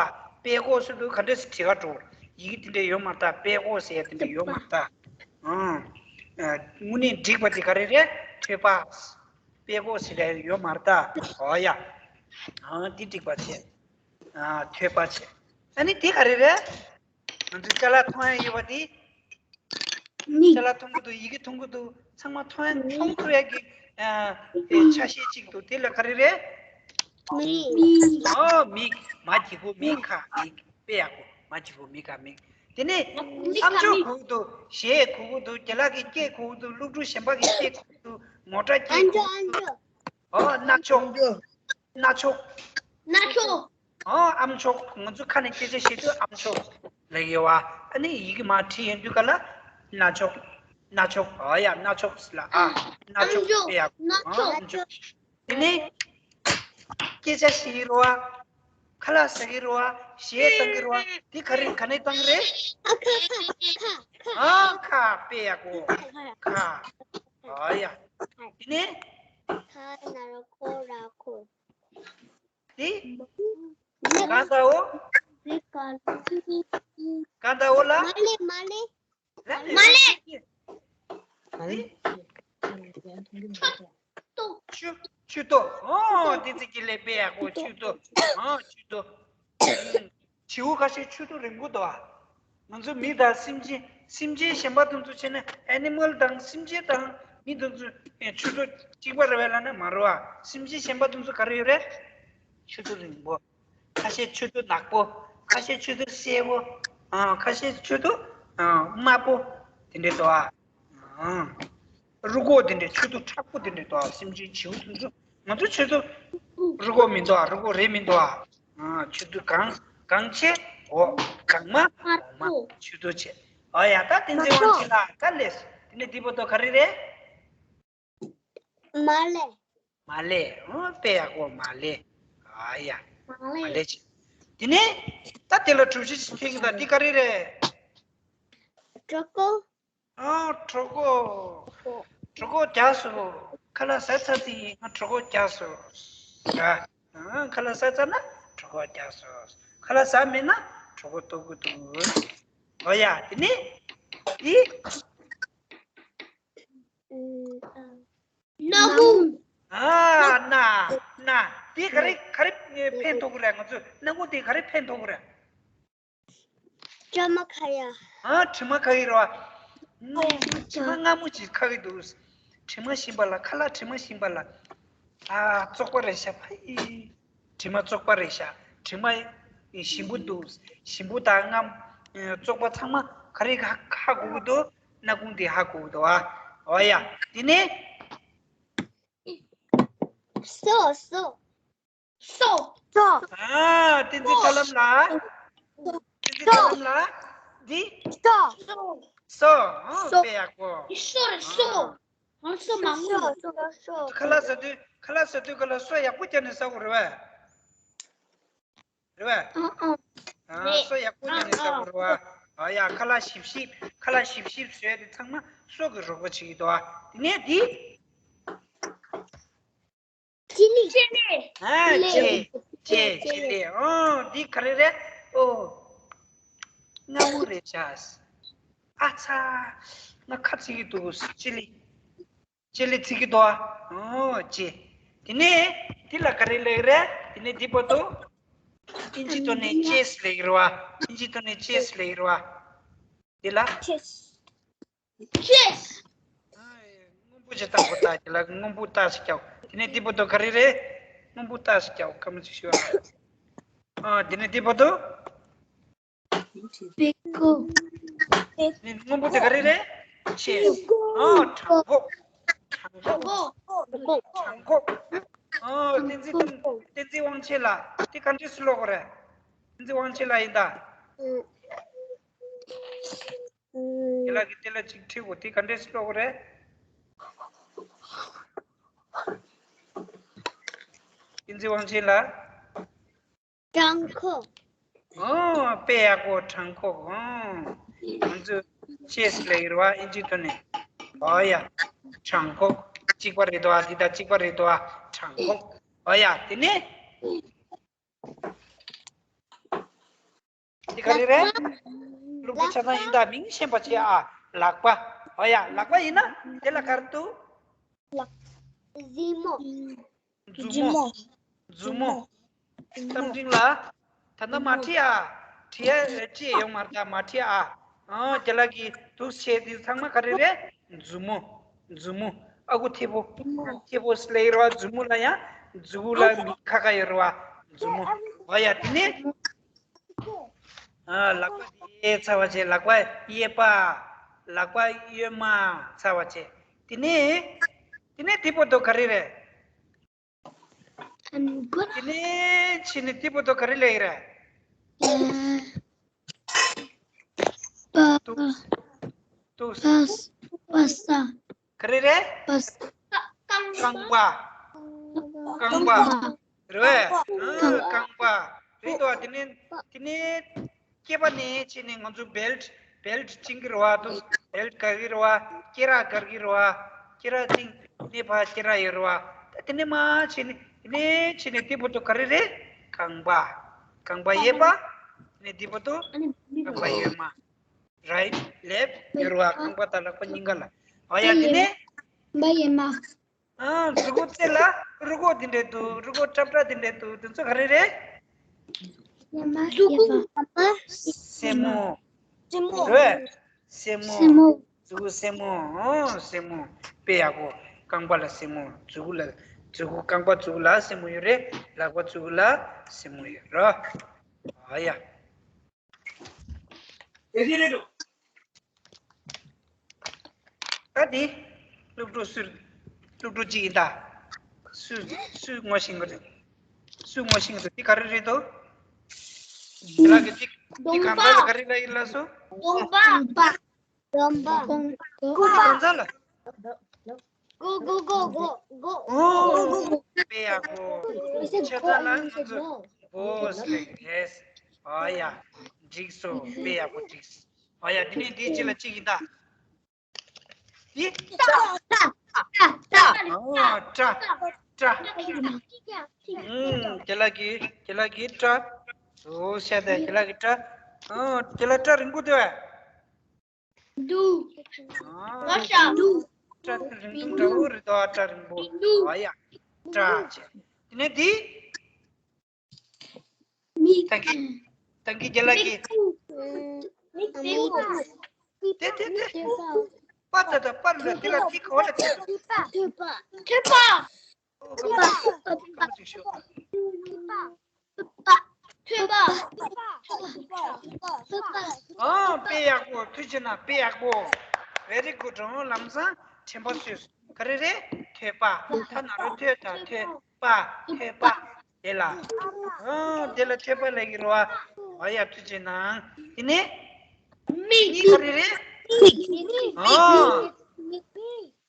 པད་གོག་ཟེར་དུས་ག་འདྲས་སེ་བྲིས་ག་འགྲོ། ཡི་གེ་དེ་འདྲས་ཡོད་མ་རེད་ད། པད་གོག་ཟེར་ཡ་དེ་འདྲས་ཡོད་མ་རེད་ད། ཨ། ཨ། དངོས་གནས་འགྲིག་པ་དེ་ག་རེ་རེད། ཐོད་པ། པད་གོག་ཟེར་ཡ་ཡོད་མ་རེད་ད། ཨོ་ཡ། ཨ། དེ་འགྲིག་པ་བྱས། ཨ། ཐོད་པ་བྱས། ཨ་ནི་དེ་ག་རེ་རེད། ང་ཚོས་ཅ་ལག་མཐོང་ཡ་ཡོད་པ་དེ། མིག་ཅ་ལག་མཐོང་གི་འདུག་ཡི་གེ་མཐོང་གི་འདུག་ཚང་མ་མཐོང་ཡ། མཐོང་ཐུབ་ཡ་གི། ཨ། དེ་ཆ་ཤས་གཅིག་འདུག་དེ་ལ་ག་རེ་རེད། མིག་ཨོ། མིག་མ་གི་གུ་མི་ག་མིག་དཔེ་ཡག་པོ། མ་གི་གུ་མི་ག་མིག་དེ་ནས་ཨམ་ཅོག་གོ་གི་འདུག་གཞས་གོ་གི་འདུག་རྒན་ལགས་ཀྱི་སྐད་གོ་གི་འདུག་སློབ་ཕྲུག་གཞན་པ་གི་སྐད་གོ་གི་འདུག་མོ་ཊ་སྐད་གོ་གི་འདུག་ཨོ། རྣ་ཅོག་རྣ་ཅོག་རྣ་ཅོག་ཨོ། ཨམ་ཅོག་ང་ཚོ་ཁ་ནས་སྐད་ཆ་བཤད་དུས་ཨམ་ཅོག་ལབ་ཡོད་བ། ཨ་ནི་ཡི་གེ་མར་བྲིས་ཡོང་དུས་ག་ལ་རྣ་ཅོག་རྣ་ཅོག་ཨོ་ཡ། རྣ་ཅོག་ལ་ཨ། རྣ་ཅོག་དཔེ་ཡག་ཨོ། ཨམ་ཅོག་དེ་ནས་སྐད་ཆ་བཤད་ཀྱི་རེད་བ། ཁ་ལག་ཟ་གི་རེད་བ། གཞས་བཏང་གི་རེད་བ། དེ་ག་རེ་ག་ནས་བཏང་གི་རེད། ཨ། ཁ་ཁ་ཁ་ཁ། ཨ། ཁ་དཔེ་ཡག་པོ། ཁ། ཨ་ཡ། དེ་ནས། ཁ་ན་རོ་ཁོ་ར་ཁོ། དེ། གང་ཟ་འོ། གང་ཟ་འོ་ལ། མ་ལེ་མ་ལེ། མ་ལེ། ཆུ། ཆུ་ཏོ། ཨོ། འདི་ཚིག་གི་ལས་དཔེ་ཡག་པོ། ཆུ་ཏོ། ཨོ། ཆུ་ཏོ། བྱིའུ་ཁ་ཤས་ཆུ་ཏོ་རིང་པོ་འདུག་ཨ། ང་ཚོ་མི་དང་སེམས་ཅན། སེམས་ཅན་གཞན་པ་དེ་ཚོ་བྱས་ན། ཨེ་ནི་མལ་དང་སེམས་ཅན་དང་མི་དེ་ཚོ་ཆུ་ཏོ་གཅིག་པ་རེད་པས་ལབ་ན་མ་རེད་པ། སེམས་ཅན་གཞན་པ་དེ་ཚོ་ག་རེ་ཡོད་རེད། ཆུ་ཏོ་རིང་པོ། ཁ་ཤས་ཆུ་ཏོ་ནག་པོ། ཁ་ཤས་ཆུ་ཏོ་སེར་པོ། ཨ། ཁ་ཤས་ཆུ་ཏོ། ཨ། དམར་པོ། དེ་འདྲས་འདུག་ཨ། ཨ། རུས་ཁོག་དེ་འདྲས་ཆུ་ཏོ་མཁྲེགས་པོ་དེ་འདྲས་འདུག་ཨ། སེམས་ཅན་བྱིའུ་དེ་ཚོ། ང་ཚོ་ཆུ་ཏོ་རུས་ཁོག་མི་འདུག་ཨ། རུས་ཁོག་རེད་མི་འདུག་ཨ། ཨ། ཆུ་ཏོ་གང་གང་ཆེ། འོ། གང་དམའ། འོ། དམའ། ཆུ་ཏོ་ཆེ། ཨོ་ཡ། ད་བསྟན་འཛིན་དབང་ཆེན་ལགས། ད་ལེ། དེ་ནས་འདི་བར་དུ་ག་རེ་རེད། མ་ལེ། མ་ལེ། ཨོ། དཔེ་ཡག་པོ། མ་ལེ། ཨོ་ཡ། མ་ལེ། མ་ལེ་ཅིག་དེ་ནས་ད་དེ་ལ་གྲུ་བཞི་ཞིག་ཕིག་ད་འདི་ག་རེ་རེད། གྲོད་ཁོག་ཨ། གྲོད་ཁོག་གྲོད་ཁོག་རྒྱགས་སོང་། ཁ་ལག་ཟ་ཚར་དུས་ང་གྲོད་ཁོག་རྒྱགས་སོང་། ཨ། ཁ་ལག་ཟ་ཚར་ན་གྲོད་ཁོག་རྒྱགས་སོང་། ཁ་ལག་ཟ་མེད་ན་གྲོད་ཁོག་ལྟོགས་ཀྱི་འདུག་ཨོ་ཡ། དེ་ནས་འདི། སྣ་ཁུང་། ཨ། སྣ། སྣ། འདི་ག་རེ་ག་རེ་ཕན་ཐོགས་ཀྱི་རེད། ང་ཚོ་སྣ་ཁུང་དེ་ག་རེ་ཕན་ཐོགས་ཀྱི་རེད། དྲི་མ་ཁ་ཡ། ཨ། དྲི་མ་ཁ་གི་རེད་བ། དྲི་མ་སྔ་མོ་ཅིག་ཁ་གི་འདུག་དྲི་མ་ཞིམ་པ་ལ། ཁ་ལག་དྲི་མ་ཞིམ་པ་ལ། ཨ། བཙོག་པ་རེད་ཤག་ཕ་ཡི། དྲི་མ་བཙོག་པ་རེད་ཤག་དྲི་མ་ཞིམ་པོ་འདུག་ཞིམ་པོ་དང་སྔ་མོ། བཙོག་པ་ཚང་མ་ག་རེ་ཧ་གོ་གི་འདུག་སྣ་ཁུང་དེ་ཧ་གོ་གི་འདུག་ཨ། ཨོ་ཡ། དེ་ནས། སོ། སོ། སོ། སོ། ཨ། བསྟན་འཛིན་ཐར་ལམ་ལགས། བསྟན་འཛིན་ཐར་ལམ་ལགས། འདི། སོ། སོ། ཨ། སོ། དཔེ་ཡག་པོ། སོ་རེད། སོ། ཨ། ང་སོ་མང་པོ་ཡོད། སོ། སོ། ཁ་ལག་ཟ་དུས། ཁ་ལག་ཟ་དུས་སྐབས་ལ་སོ་ཡག་པོ་བརྒྱབ་ནས་ཟ་དགོས་རེད་བས། རེད་བས། ཨ། ཨ། ཨ། རེད། སོ་ཡག་པོ་བརྒྱབ་ནས་ཟ་དགོས་རེད་བ། ཨ་ཡ། ཁ་ལག་ཞིབ་ཞིབ། ཁ་ལག་ཞིབ་ཞིབ་བཟོས་དེ་ཚང་མ་སོ་གི་རོགས་པ་བྱེད་ཀྱི་འདུག་ཨ། དེ་ནས་འདི། ཅི་ལི། ཅི་ལི། ཨ། ཅི་ལི། ཅི། ཅི་ལི། ཨོ། འདི་ག་རེ་རེད། ཨོ། སྔ་བོ་རེད་ཤག་ཨ་ཚ། ང་ཁ་ཚིག་གི་འདུག་ཅི་ལི། ཅི་ལི་ཚིག་གི་འདུག་ཨ། ཨོ། ཅི། དེ་ནས་འདི་ལ་ག་རེ་ལབ་རེད། དེ་ནས་འདི་བར་དུ་ཨིན་ཇི་ཐོག་ནས་ཅེས་ལབ་ཀྱི་རེད་བ། ཨིན་ཇི་ཐོག་ནས་ཅེས་ལབ་ཀྱི་རེད་བ། འདི་ལ། ཅེས། ཅེས། སྔོན་པོ་ཅིག་བཏགས་པ། ད་དེ་ལ་སྔོན་པོ་རྟགས་ཤིག་རྒྱག་དེ་ནས་འདི་བར་དུ་ག་རེ་རེད། སྔོན་པོ་རྟགས་ཤིག་རྒྱག་སྐར་མ་ཅིག་ཞུ་ཨ། ཨ། དེ་ནས་འདི་བར་དུ། པི་ཀོ། དེ་ནས་སྔོན་པོ་དེ་ག་རེ་རེད། ཅེས། ཨ། བྲང་ཁོག་བྲང་ཁོག་ཨ། བསྟན་འཛིན། བསྟན་འཛིན་དབང་ཆེན་ལགས། དེ་ག་འདྲས་སེ་ཀློག་དགོས་རེད། བསྟན་འཛིན་དབང་ཆེན་ལགས་ཡིན་ད། དེ་ལ་གི་དེ་ལ་ཅིག་ཁྲིད་དགོས། དེ་ག་འདྲས་སེ་ཀློག་དགོས་རེད། བསྟན་འཛིན་དབང་ཆེན་ལགས། བྲང་ཁོག་ཨོ། དཔེ་ཡག་པོ། བྲང་ཁོག་ཨོ། ང་ཚོས་ཅེས་ལབ་ཀྱི་རེད་བ། ཨིན་ཇི་ཐོག་ནས། ཨོ་ཡ། བྲང་ཁོག་གཅིག་པ་རེད་དོ། འདི་དང་གཅིག་པ་རེད་དོ། བྲང་ཁོག་ཨོ་ཡ། དེ་ནས། འདི་ག་རེ་རེད། ལག་པ། ལུག་པའི་ཆ་ཚང་ཡིན་ད། མིང་ཤེས་པ་བྱེད་ཨ། ལག་པ། ཨོ་ཡ། ལག་པ་ཡིན་ན་དེ་ལ་ག་རེ་འདུག་ལག་མཛུབ་མོ། མཛུབ་མོ། མཛུབ་མོ། གཏམ་འཕྲིན་ལགས། ད་ལྟ་མ་བྲིས་ཨ། བྲིས་ཡ་ཅི་ཡོང་མ་རེད་ད། མ་བྲིས་ཨ། ཨ། དེ་ལ་གི་འདུག་བྱས་དེ་ཚང་མ་ག་རེ་རེད། མཛུབ་མོ། མཛུབ་མོ། ཨ་ཁུ་ཐེ་བོ། ཐེ་བོ་ལབ་ཀྱི་རེད་བ། མཛུབ་མོ་ལ་ཡང་། མཛུ་གུ་ལ་མིང་ཁ་ཁ་ཡོད་རེད་བ། མཛུབ་མོ། ཨོ་ཡ། དེ་ནས། ཨ། ལག་པ་གཡས་ཚར་བ་བྱས། ལག་པ་གཡས་པ། ལག་པ་གཡོན་མ་ཚར་བ་བྱས། དེ་ནས། དེ་ནས་དེ་བར་དུ་ག་རེ་རེད། དེ་ནས་ཕྱིན་ནས་དེ་བར་དུ་ག་རེ་ལབ་ཀྱི་རེད། པ། འདུག་འདུག་པ་ས། པ་ས། ག་རེ་རེད། པ་ས། རྐང་པ། རྐང་པ། རེད་བས། ཨ། རྐང་པ། རེད་དོ། དེ་ནས། དེ་ནས་སྐེད་པ་ནས་ཕྱིན་ནས་ང་ཚོ་བེལ་ཊི། བེལ་ཊི་བཅིངས་ཀྱི་རེད་བ། འདུག་བེལ་ཊི་ག་གི་རེད་བ། སྐེ་རགས་ག་གི་རེད་བ། སྐེ་རགས་བཅིངས་ནས་ཕར་སྐེ་རགས་ཡོད་རེད་བ། ད་དེ་ནས་མར་ཕྱིན་ནས། དེ་ནས་ཕྱིན་ནས་དེ་བར་དུ་ག་རེ་རེད། རྐང་པ། རྐང་པ་གཡས་པ། དེ་ནས་དེ་བར་དུ་རྐང་པ་གཡོན་མ། རའིཊ་ལེཕཊ་ཡོད་རེད་བ། རྐང་པ་དང་ལག་པ་གཉིས་ཀ་ལ། ཨོ་ཡ། དེ་ནས། རྐང་པ་གཡས་མ། ཨ། མཛུ་གུ་རྩེ་ལ་རུས་ཁོག་འདི་འདྲས་འདུག་རུས་ཁོག་ཊབ་ཊབ་འདི་འདྲས་འདུག་དེ་ཚོ་ག་རེ་རེད། གཡས་མ། གཡས་པ། སེན་མོ། སེན་མོ། རེད། སེན་མོ། སེན་མོ། མཛུ་གུ་སེན་མོ། ཨོ། སེན་མོ། དཔེ་ཡག་པོ། རྐང་པ་ལ་སེན་མོ། མཛུ་གུ་ལ། མཛུ་གུ། རྐང་པ་མཛུ་གུ་ལ་སེན་མོ་ཡོད་རེད། ལག་པ་མཛུ་གུ་ལ་སེན་མོ་ཡོད་རེད། ཨ་ཡ། ད་འདི་སློབ་ཕྲུག་སུ། སློབ་ཕྲུག་གཅིག་ཡིན་ད། སུ། སུས་ངོ་ཤེས་ཀྱི་རེད། སུས་ངོ་ཤེས་ཀྱི་རེད། འདི་ག་རེ་རེད་དོ། འདི་ལ་གི་འདི། འདི་གང་ག་ལ་ག་རེ་ལབ་ཡིན་ལགས་སོ། གདོང་པ། གདོང་པ། གོམ་པ། གོམ་པ། གང་ཚ་ལ། གོ་གོ་གོ་གོ་གོ། ཨོ། དཔེ་ཡག་པོ། ཆེ་ཚ་ལ་ང་ཚོ་གོ་ཟེར་གི་རེད། ཨ་ཡ། འགྲིག་སོང་། དཔེ་ཡག་པོ་འགྲིག་སོང་། ཨ་ཡ། དེ་ནས་འདི་ཅི་ལ་གཅིག་ཡིན་ད། འདི། ཏ། ཏ། ཏ། ཨོ། ཏྲ། ཏྲ། ཨུམ། ཁྱེད་ལ་གི་ཁྱེད་ལ་གི་ཏྲ། ཨོ་ཤ་དེ་ཁྱེད་ལ་གི་ཏྲ། ཨོ་ཁྱེད་ལ་ཏྲ་རིང་པོ་འདུག་ཨ། འདུག་ཨ། ང་ཤ་འདུག་ཏྲ་དེ་རིང་ཐུང་འདྲ་བོ་རེད་དོ། ཨ། ཏྲ་རིང་པོ། འདུག་ཨ་ཡ། ཏྲ་བྱས། དེ་ནས་འདི། མིག་ད་གི་ད་གི་རྒྱ་ལ་གི་མིག་ཏུ། མིག་ཏུ། དེ་དེ་དེ། པ་ད་ད་པར་ལ་དེ་ལ་དེ་ག་བ་ལ་དེ། ཐོད་པ། ཐོད་པ། ཨོ་ཁ་མ་ཅིག་ཤོག་ཨ། དཔེ་ཡག་པོ། ཐུགས་རྗེ་གནང་། དཔེ་ཡག་པོ། Very good. ལམ་སང་དྲན་པ་གསོས་སོང་། ག་རེ་རེད། ཐོད་པ། ཐ་ན་རོ་ཐོད་ད་ཐོད་པ། ཐོད་པ། དེ་ལ། ཨོ་དེ་ལ་ཐོད་པ་ལ་གི་རོ། ཨ་ཡ། ཐུགས་རྗེ་གནང་། དེ་ནས། མིག་ག་རེ་རེད། མིག་ཨོ། མིག་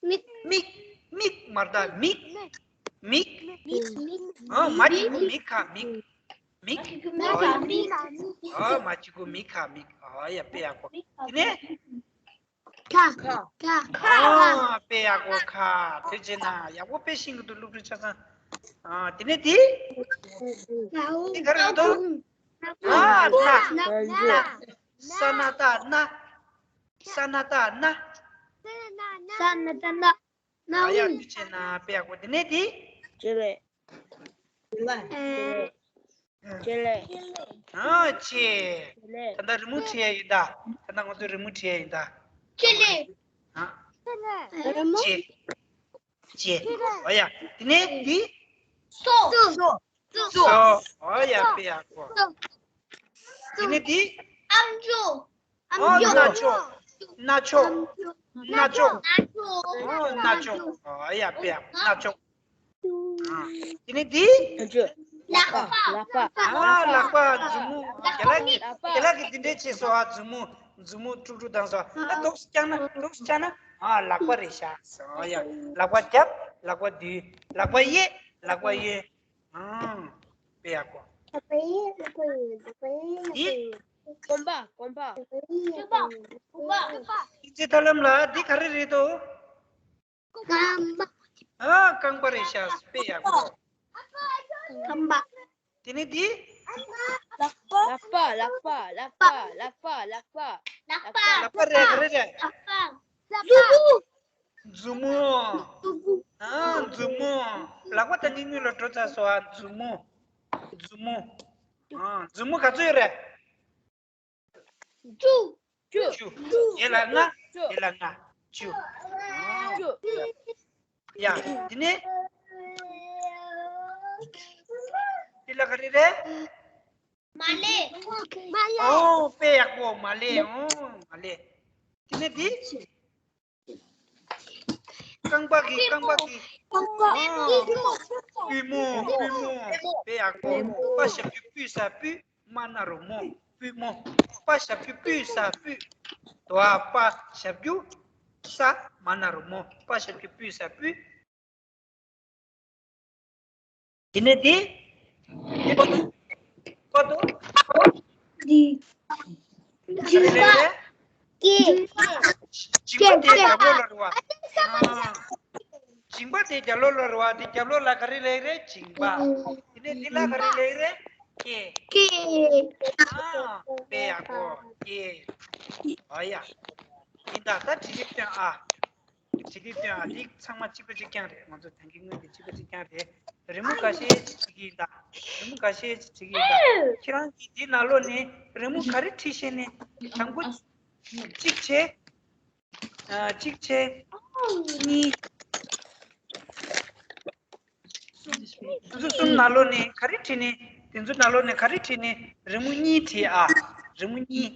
མིག་མིག་མིག་མར་ད་མིག་མིག་མིག་མིག་ཨོ་མ་གཅིག་གུ་མིག་ཁ་མིག་མིག་ཨོ་ཡ། ཨོ་མ་གཅིག་གུ་མིག་ཁ་མིག་ཨོ་ཡ། དཔེ་ཡག་པོ། དེ་ནས། ཁ། ཁ། ཁ། ཨོ་དཔེ་ཡག་པོ། ཁ། ཐུགས་རྗེ་གནང་། ཡག་པོ་དཔེ་ཤེས་ཀྱི་འདུག་སློབ་ཕྲུག་ཆ་ཚང་། ཨ། དེ་ནས་དེ། དེ་ག་རེ་རེད་དོ། ཨ། སྣ། སྣ། ས་ན་ཏ་སྣ། ས་ན་ཏ་སྣ། ས་ན་ཏ་སྣ། ཨ་ཡ། ཐུགས་རྗེ་གནང་། དཔེ་ཡག་པོ། དེ་ནས་དེ། ལྕེ་ལེ། ལྕེ་ལེ། ཨ། ལྕེ། ད་ལྟ་རི་མོ་བྲིས་ཡ་ཡིན་ད། ད་ལྟ་ང་ཚོ་རི་མོ་བྲིས་ཡ་ཡིན་ད། ལྕེ་ལེ། ཨ། ལྕེ། ལྕེ། ཨོ་ཡ། དེ་ནས་འདི། སོ། སོ། སོ། ཨོ་ཡ། དཔེ་ཡག་པོ། དེ་ནས་འདི། ཨམ་ཅོག་ཨོ། རྣ་ཅོག་རྣ་ཅོག་རྣ་ཅོག་ཨོ། རྣ་ཅོག་ཨོ་ཡ། དཔེ་ཡག་པོ། རྣ་ཅོག་ཨ། དེ་ནས་འདི། ལག་པ། ལག་པ། ཨ། ལག་པ། མཛུབ་མོ། རྒན་ལགས་ཀྱིས་རྒན་ལགས་ཀྱིས་འདི་འདྲས་བྱས་སོང་། ཨ། མཛུབ་མོ། མཛུབ་མོ་དཀྲུག་དཀྲུག་བཏང་སོང་། ཨ། ཏོག་ཙམ་བཀྱག་ན། ཏོག་ཙམ་བཀྱག་ན། ཨ། ལག་པ་རེད་ཤག་ཨོ་ཡ། ལག་པ་རྒྱབ། ལག་པ་བསྡུས། ལག་པ་གཡས། ལག་པ་གཡོན། ཨ། དཔེ་ཡག་པོ། ལག་པ་གཡས། ལག་པ་གཡོན། ལག་པ་གཡས། ལག་པ་གཡོན། གོམ་པ། གོམ་པ། ལག་པ་གཡས། ལག་པ་གཡོན། ཨིན་ཇི་ཐབས་ལམ་ལ་འདི་ག་རེ་རེད་དོ། རྐང་པ། ཨ། རྐང་པ་རེད་ཤག་དཔེ་ཡག་པོ། རྐང་པ། དེ་ནས་འདི། ལག་པ། ལག་པ། ལག་པ། ལག་པ། ལག་པ། ལག་པ། ལག་པ་རེད། ག་རེ་རེད། ལག་པ། མཛུབ་མོ། མཛུབ་མོ། མཛུབ་མོ། ཨ། མཛུབ་མོ། ལག་པ་ད་ནི་སྔོན་ལ་འགྲོ་ཚར་སོང་། ཨ། མཛུབ་མོ། མཛུབ་མོ། ཨ། མཛུབ་མོ་ག་ཚོད་ཡོད་རེད། བཅུ། བཅུ། བཅུ། དེ་ལ་ལྔ། བཅུ། དེ་ལ་ལྔ། བཅུ། བཅུ། ཡ། དེ་ནས། དེ་ལ་ག་རེ་རེད། མ་ལེ། མ་ལེ། ཨོ། དཔེ་ཡག་པོ། མ་ལེ། ཨོ། མ་ལེ། དེ་ནས་འདི། རྐང་པ་གི། རྐང་པ་གི། རྐང་པ། ཨ། པུས་མོ། པུས་མོ། དཔེ་ཡག་པོ། པ་ཞབས་ཀྱུ་པུས། ས་པུས། མ་ན་རོ་མོ། པུས་མོ། པ་ཞབས་ཀྱུ་པུས། ས་པུས། དོ། ཨ། པ་ཞབས་ཀྱུ། ས། མ་ན་རོ་མོ། པ་ཞབས་ཀྱུ་པུས། ས་པུས། དེ་ནས་དེ། དེ་པ་ཏོ། པ་ཏོ། འདི། མཇིང་པ། སྐེ། མཇིང་པ་དེ་རྒྱབ་ལོགས་ལ་རེད་བ། ཨ། མཇིང་པ་དེ་རྒྱབ་ལོགས་ལ་རེད་བ། དེ་རྒྱབ་ལོགས་ལ་ག་རེ་ལབ་རེད། མཇིང་པ། དེ་ནས་དེ་ལ་ག་རེ་ལབ་རེད། སྐེ། སྐེ། ཨ། དཔེ་ཡག་པོ། སྐེ། ཨ་ཡ། ཡིན་ད། ད་བྲིས་ཀྱི་སྟོན་ཨ། བྲིས་ཀྱི་སྟོན་ཨ། འདི་ཚང་མ་གཅིག་པ་གཅིག་རྐྱང་རེད། ང་ཚོ་ད་གིན་སྔོན་གྱི་གཅིག་པ་གཅིག་རྐྱང་རེད། རི་མོ་འགའ་ཤས་ཅིག་བྲིས་ཀྱི་ཡིན་ད། རི་མོ་འགའ་ཤས་ཅིག་བྲིས་ཀྱི་ཡིན་ད། ཁྱེད་རང་གིས་འདི་ནང་ལོགས་ནས་རི་མོ་ག་རེ་བྲིས་ཤེས་ནས། དང་པོ་གཅིག་བྱས། ཨ། གཅིག་བྱས། གཉིས། དེ་ཚོ་གསུམ་ནང་ལོགས་ནས་ག་རེ་བྲིས་ནས། དེ་ཚོ་ནང་ལོགས་ནས་ག་རེ་བྲིས་ནས། རི་མོ་གཉིས་བྲིས་ཨ། རི་མོ་གཉིས།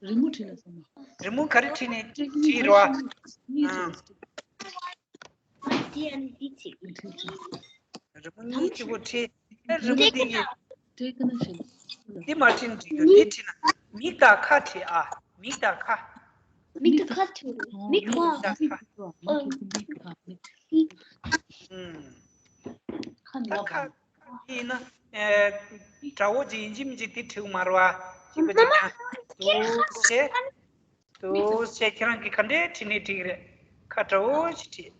རི་མོ་བྲིས་ལ་སོང་ན། རི་མོ་ག་རེ་བྲིས་ནས་བྲིས་རོ། ཨ། འདི་ཨ་ནི་འདི་བྲིས། རི་མོ་གཉིས་གཅིག་པོ་བྲིས། ཨ། རི་མོ་འདི་གི། འདི་མ་བྲིས་ན་འགྲིག་གི། འདི་བྲིས་ན། མིག་དང་ཁ་བྲིས་ཨ། མིག་དང་ཁ། མིག་ཏུ་ཁ་ཐུག་མིག་ཁ། མིག་ཁ། མིག་ཁ། མིག་ཁ། ཨུམ། ཁ་ནི་ལབ། ཁ་ཡིན་ན། ཨེ། དགྲ་བོ་ཅིག་ཡིན་གཅིག་མིན་གཅིག་དེ་བྲིས་མ་རེད་བ། ཅིག་པ་ཅིག་ཡང་། དུ་ཞེས། དུ་ཞེས་ཁྱེད་རང་གིས་ག་འདྲའི་བྲིས་ནས་བྲིས་ཀྱི་རེད། ཁ་དགྲ་བོ་ཞིག་བྲིས།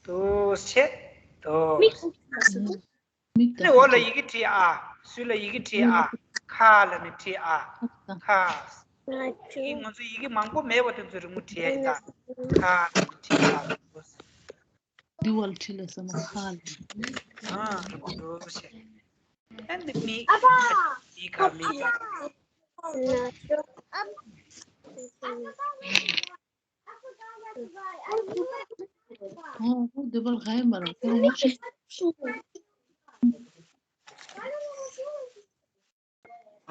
དུ་ཞེས། དུ། མིག་ཁ། མིག་ནི་འོག་ལ་ཡི་གེ་བྲིས་ཨ། ཟུར་ལ་ཡི་གེ་བྲིས་ཨ། ཁ་ལ་ནི་བྲིས་ཨ། ཁ། ཡི་གེ་ང་ཚོ་ཡི་གེ་མང་པོ་མེད་པ་དེ་ཚོ་རི་མོ་བྲིས་ཡ་ཡིན་ད། ཁ་ལ་ནི་བྲིས་ཨ། འདི་བ་ལ་བྲིས་ལ་ས་མ་ཁ་ལ། ཨ། རི་མོ་འགྲོ་ཞེས། ཨ་ནི་མིག་ཡི་གེ་མིག་ཨོ་ཧོ། འདི་བར་ག་ཡེ་མ་རེད། ཁོ་རང་ཤི།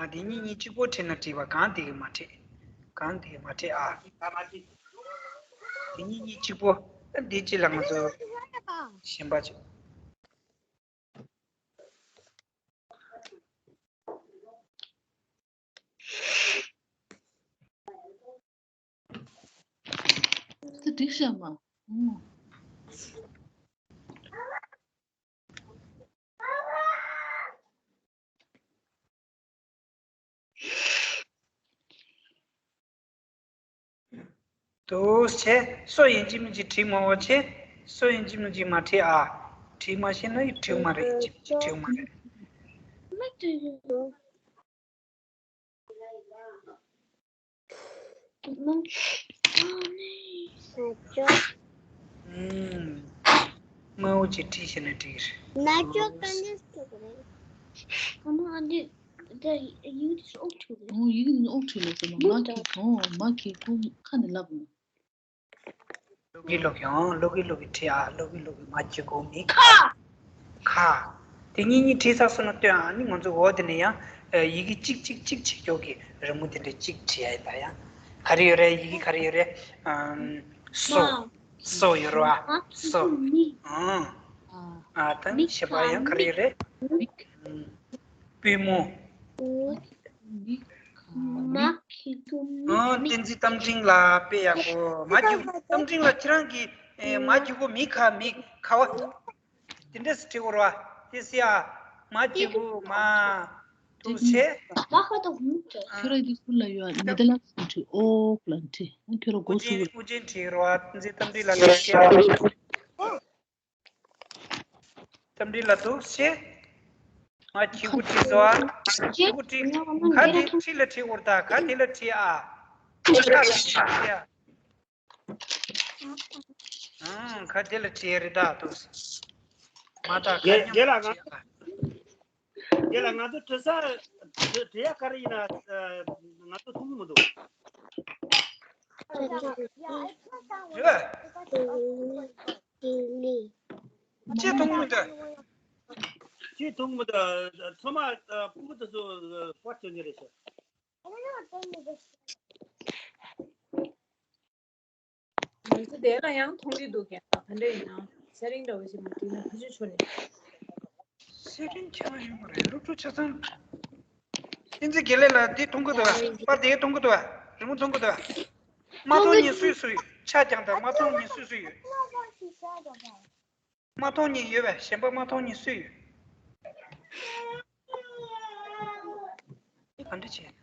ཨ། དེ་གཉིས་གཉིས་གཅིག་པོ་བྲིས་ན་འགྲིག་པ། གང་དེ་གི་མ་བྲིས། གང་དེ་གི་མ་བྲིས་ཨ། དེ་གཉིས་གཉིས་གཅིག་པོ། ཨ། འདི་གཅིག་ལ་ང་ཚོ་གཞན་པ་ཅིག་དེ་འགྲིག་ཤག་མ། ཨོ། དུ་བྱས། སོ་ཡིན་གཅིག་མིན་གཅིག་བྲིས་མ་འོ་བྱས། སོ་ཡིན་གཅིག་མིན་གཅིག་མ་བྲིས་ཨ། བྲིས་མ་ཤེས་ན་ཡིན་བྲིས་མ་རེད། ཡིན་གཅིག་མིན་གཅིག་བྲིས་མ་རེད། ཨུམ། དམར་པོ་ཅིག་བྲིས་ཤེས་ན་འགྲིག་གི་རེད། ན་ཅོ་ག་འདྲས་བྲིས་པ་རེད། ཨ་མ། ཨ་འདི་ད་ཡིག་འདི་ཨོག་བྲིས་རེད། ཨོ། ཡིག་འདི་ཨོག་བྲིས་ལ་ཟེར་མ། མ་གི་ཨོ། མ་གི་ཀུ་ཁ་ནས་ལབ་ན། ལོ་གི་ལོ་གི་ཨང་། ལོ་གི་ལོ་གི་བྲིས་ཨ། ལོ་གི་ལོ་གི་མ་གི་གུ་མི་ཁ། ཁ། དེ་གཉིས་གཉིས་བྲིས་ཚར་སོང་ན་སྟོན་ཨ། ནི་ང་ཚོ་འོ་དེ་ནས་ཡང་ཡི་གེ་གཅིག་གཅིག་གཅིག་བྱེད་ཀྱོག་གི་རི་མོ་དེ་འདྲ་གཅིག་བྲིས་ཡ་ཡིན་ད། ཡང་ག་རེ་ཡོད་རེད། ཡི་གེ་ག་རེ་ཡོད་རེད། ཨམ། སོ། སོ་ཡོད་རེད་བ། སོ། ཨང་། ཨ། ད་ནི་ཞེས་པ་ཡང་ག་རེ་ཡོད་རེད། ཨམ། པུས་མོ། མིག་ཁ། མ་གི་གུ་མིག། ཨང་། བསྟན་འཛིན་རྟ་མགྲིན་ལགས། དཔེ་ཡག་པོ། མ་གི་གུ། རྟ་མགྲིན་ལགས། ཁྱེད་རང་གིས་ཨེ་མ་གི་གུ་མི་ཁ་མི་ཁ་བ་དེ་འདྲས་སུ་བྲིས་དགོས་རེད་བ། དེ་སི་ཡ། མ་གི་གུ་མ། དུ་བྱས། མ་ཁ་དང་མི་ཁ། ཁྱོད་རང་གི་སུ་ལ་ཡོད། ནི་དེ་ལ་སུ་བྲིས། ཨོ་ལ་བྲིས། ཁྱོད་རང་གོ་ཨུ་ཅན། ཨུ་ཅན་བྲིས་རེད་བ། བསྟན་འཛིན་རྟ་མགྲིན་ལགས་ལ་བྲིས་ཡ། རྟ་མགྲིན་ལགས་འདུག་སེ། ང་གི་གུ་བྲིས་སོ་ཨ། གི་གུ་བྲིས། ག་དེ་ཁྲི་ལ་བྲིས་འོར་ད། ག་དེ་ལ་བྲིས་ཨ། ཁ་ལ་བྲིས་ཨ། ཨང་། ག་དེ་ལ་བྲིས་རེད་ད་འདུག་སེ། མ་ད་ག་རྒན་མཉམ་རྒན་ལགས། ང་བྲིས་ཨ། རྒན་ལགས། ང་ཚོ་བྲིས་ས་བྲིས་བྲིས་ཡ་ག་རེ་ཡིན་ན་ང་ཚོ་མཐོང་གི་མི་འདུག་རེད་པས། ཅི་མཐོང་མི་འདུག་ཅི་མཐོང་མི་འདུག་ཚང་མ་ཕྲུ་གུ་དེ་ཚོ་པར་སྐྱོན་གྱི་རེད་ཤག་ང་ཚོ་དེ་ལ་ཡང་མཐོང་གི་འདུག་རྒན་ལགས། ག་འདྲ་ཡིན་ན་ཚེ་རིང་འདྲ་བོ་ཞིག་མ་བྲིས་ན་ཕ་ཆོས་ཆོ་ནས། ཚེ་རིང་ཁྱེད་རང་ཡོད་མ་རེད། སློབ་ཕྲུག་ཆ་ཚང་། བསྟན་འཛིན་དགེ་ལེགས་ལགས། འདི་མཐོང་གི་འདུག་ག་པར་དེ་མཐོང་གི་འདུག་ག་རི་མོ་མཐོང་གི་འདུག་ག་མ་མཐོང་མཁན་སུས་སུ་ཡོད། ཆ་རྐྱང་དང་མ་མཐོང་མཁན་སུས་སུ་ཡོད། མ་མཐོང་མཁན་ཡོད་པས། གཞན་པ་མ་མཐོང་མཁན་སུ་ཡོད། འདི་ག་འདྲ་བྱས།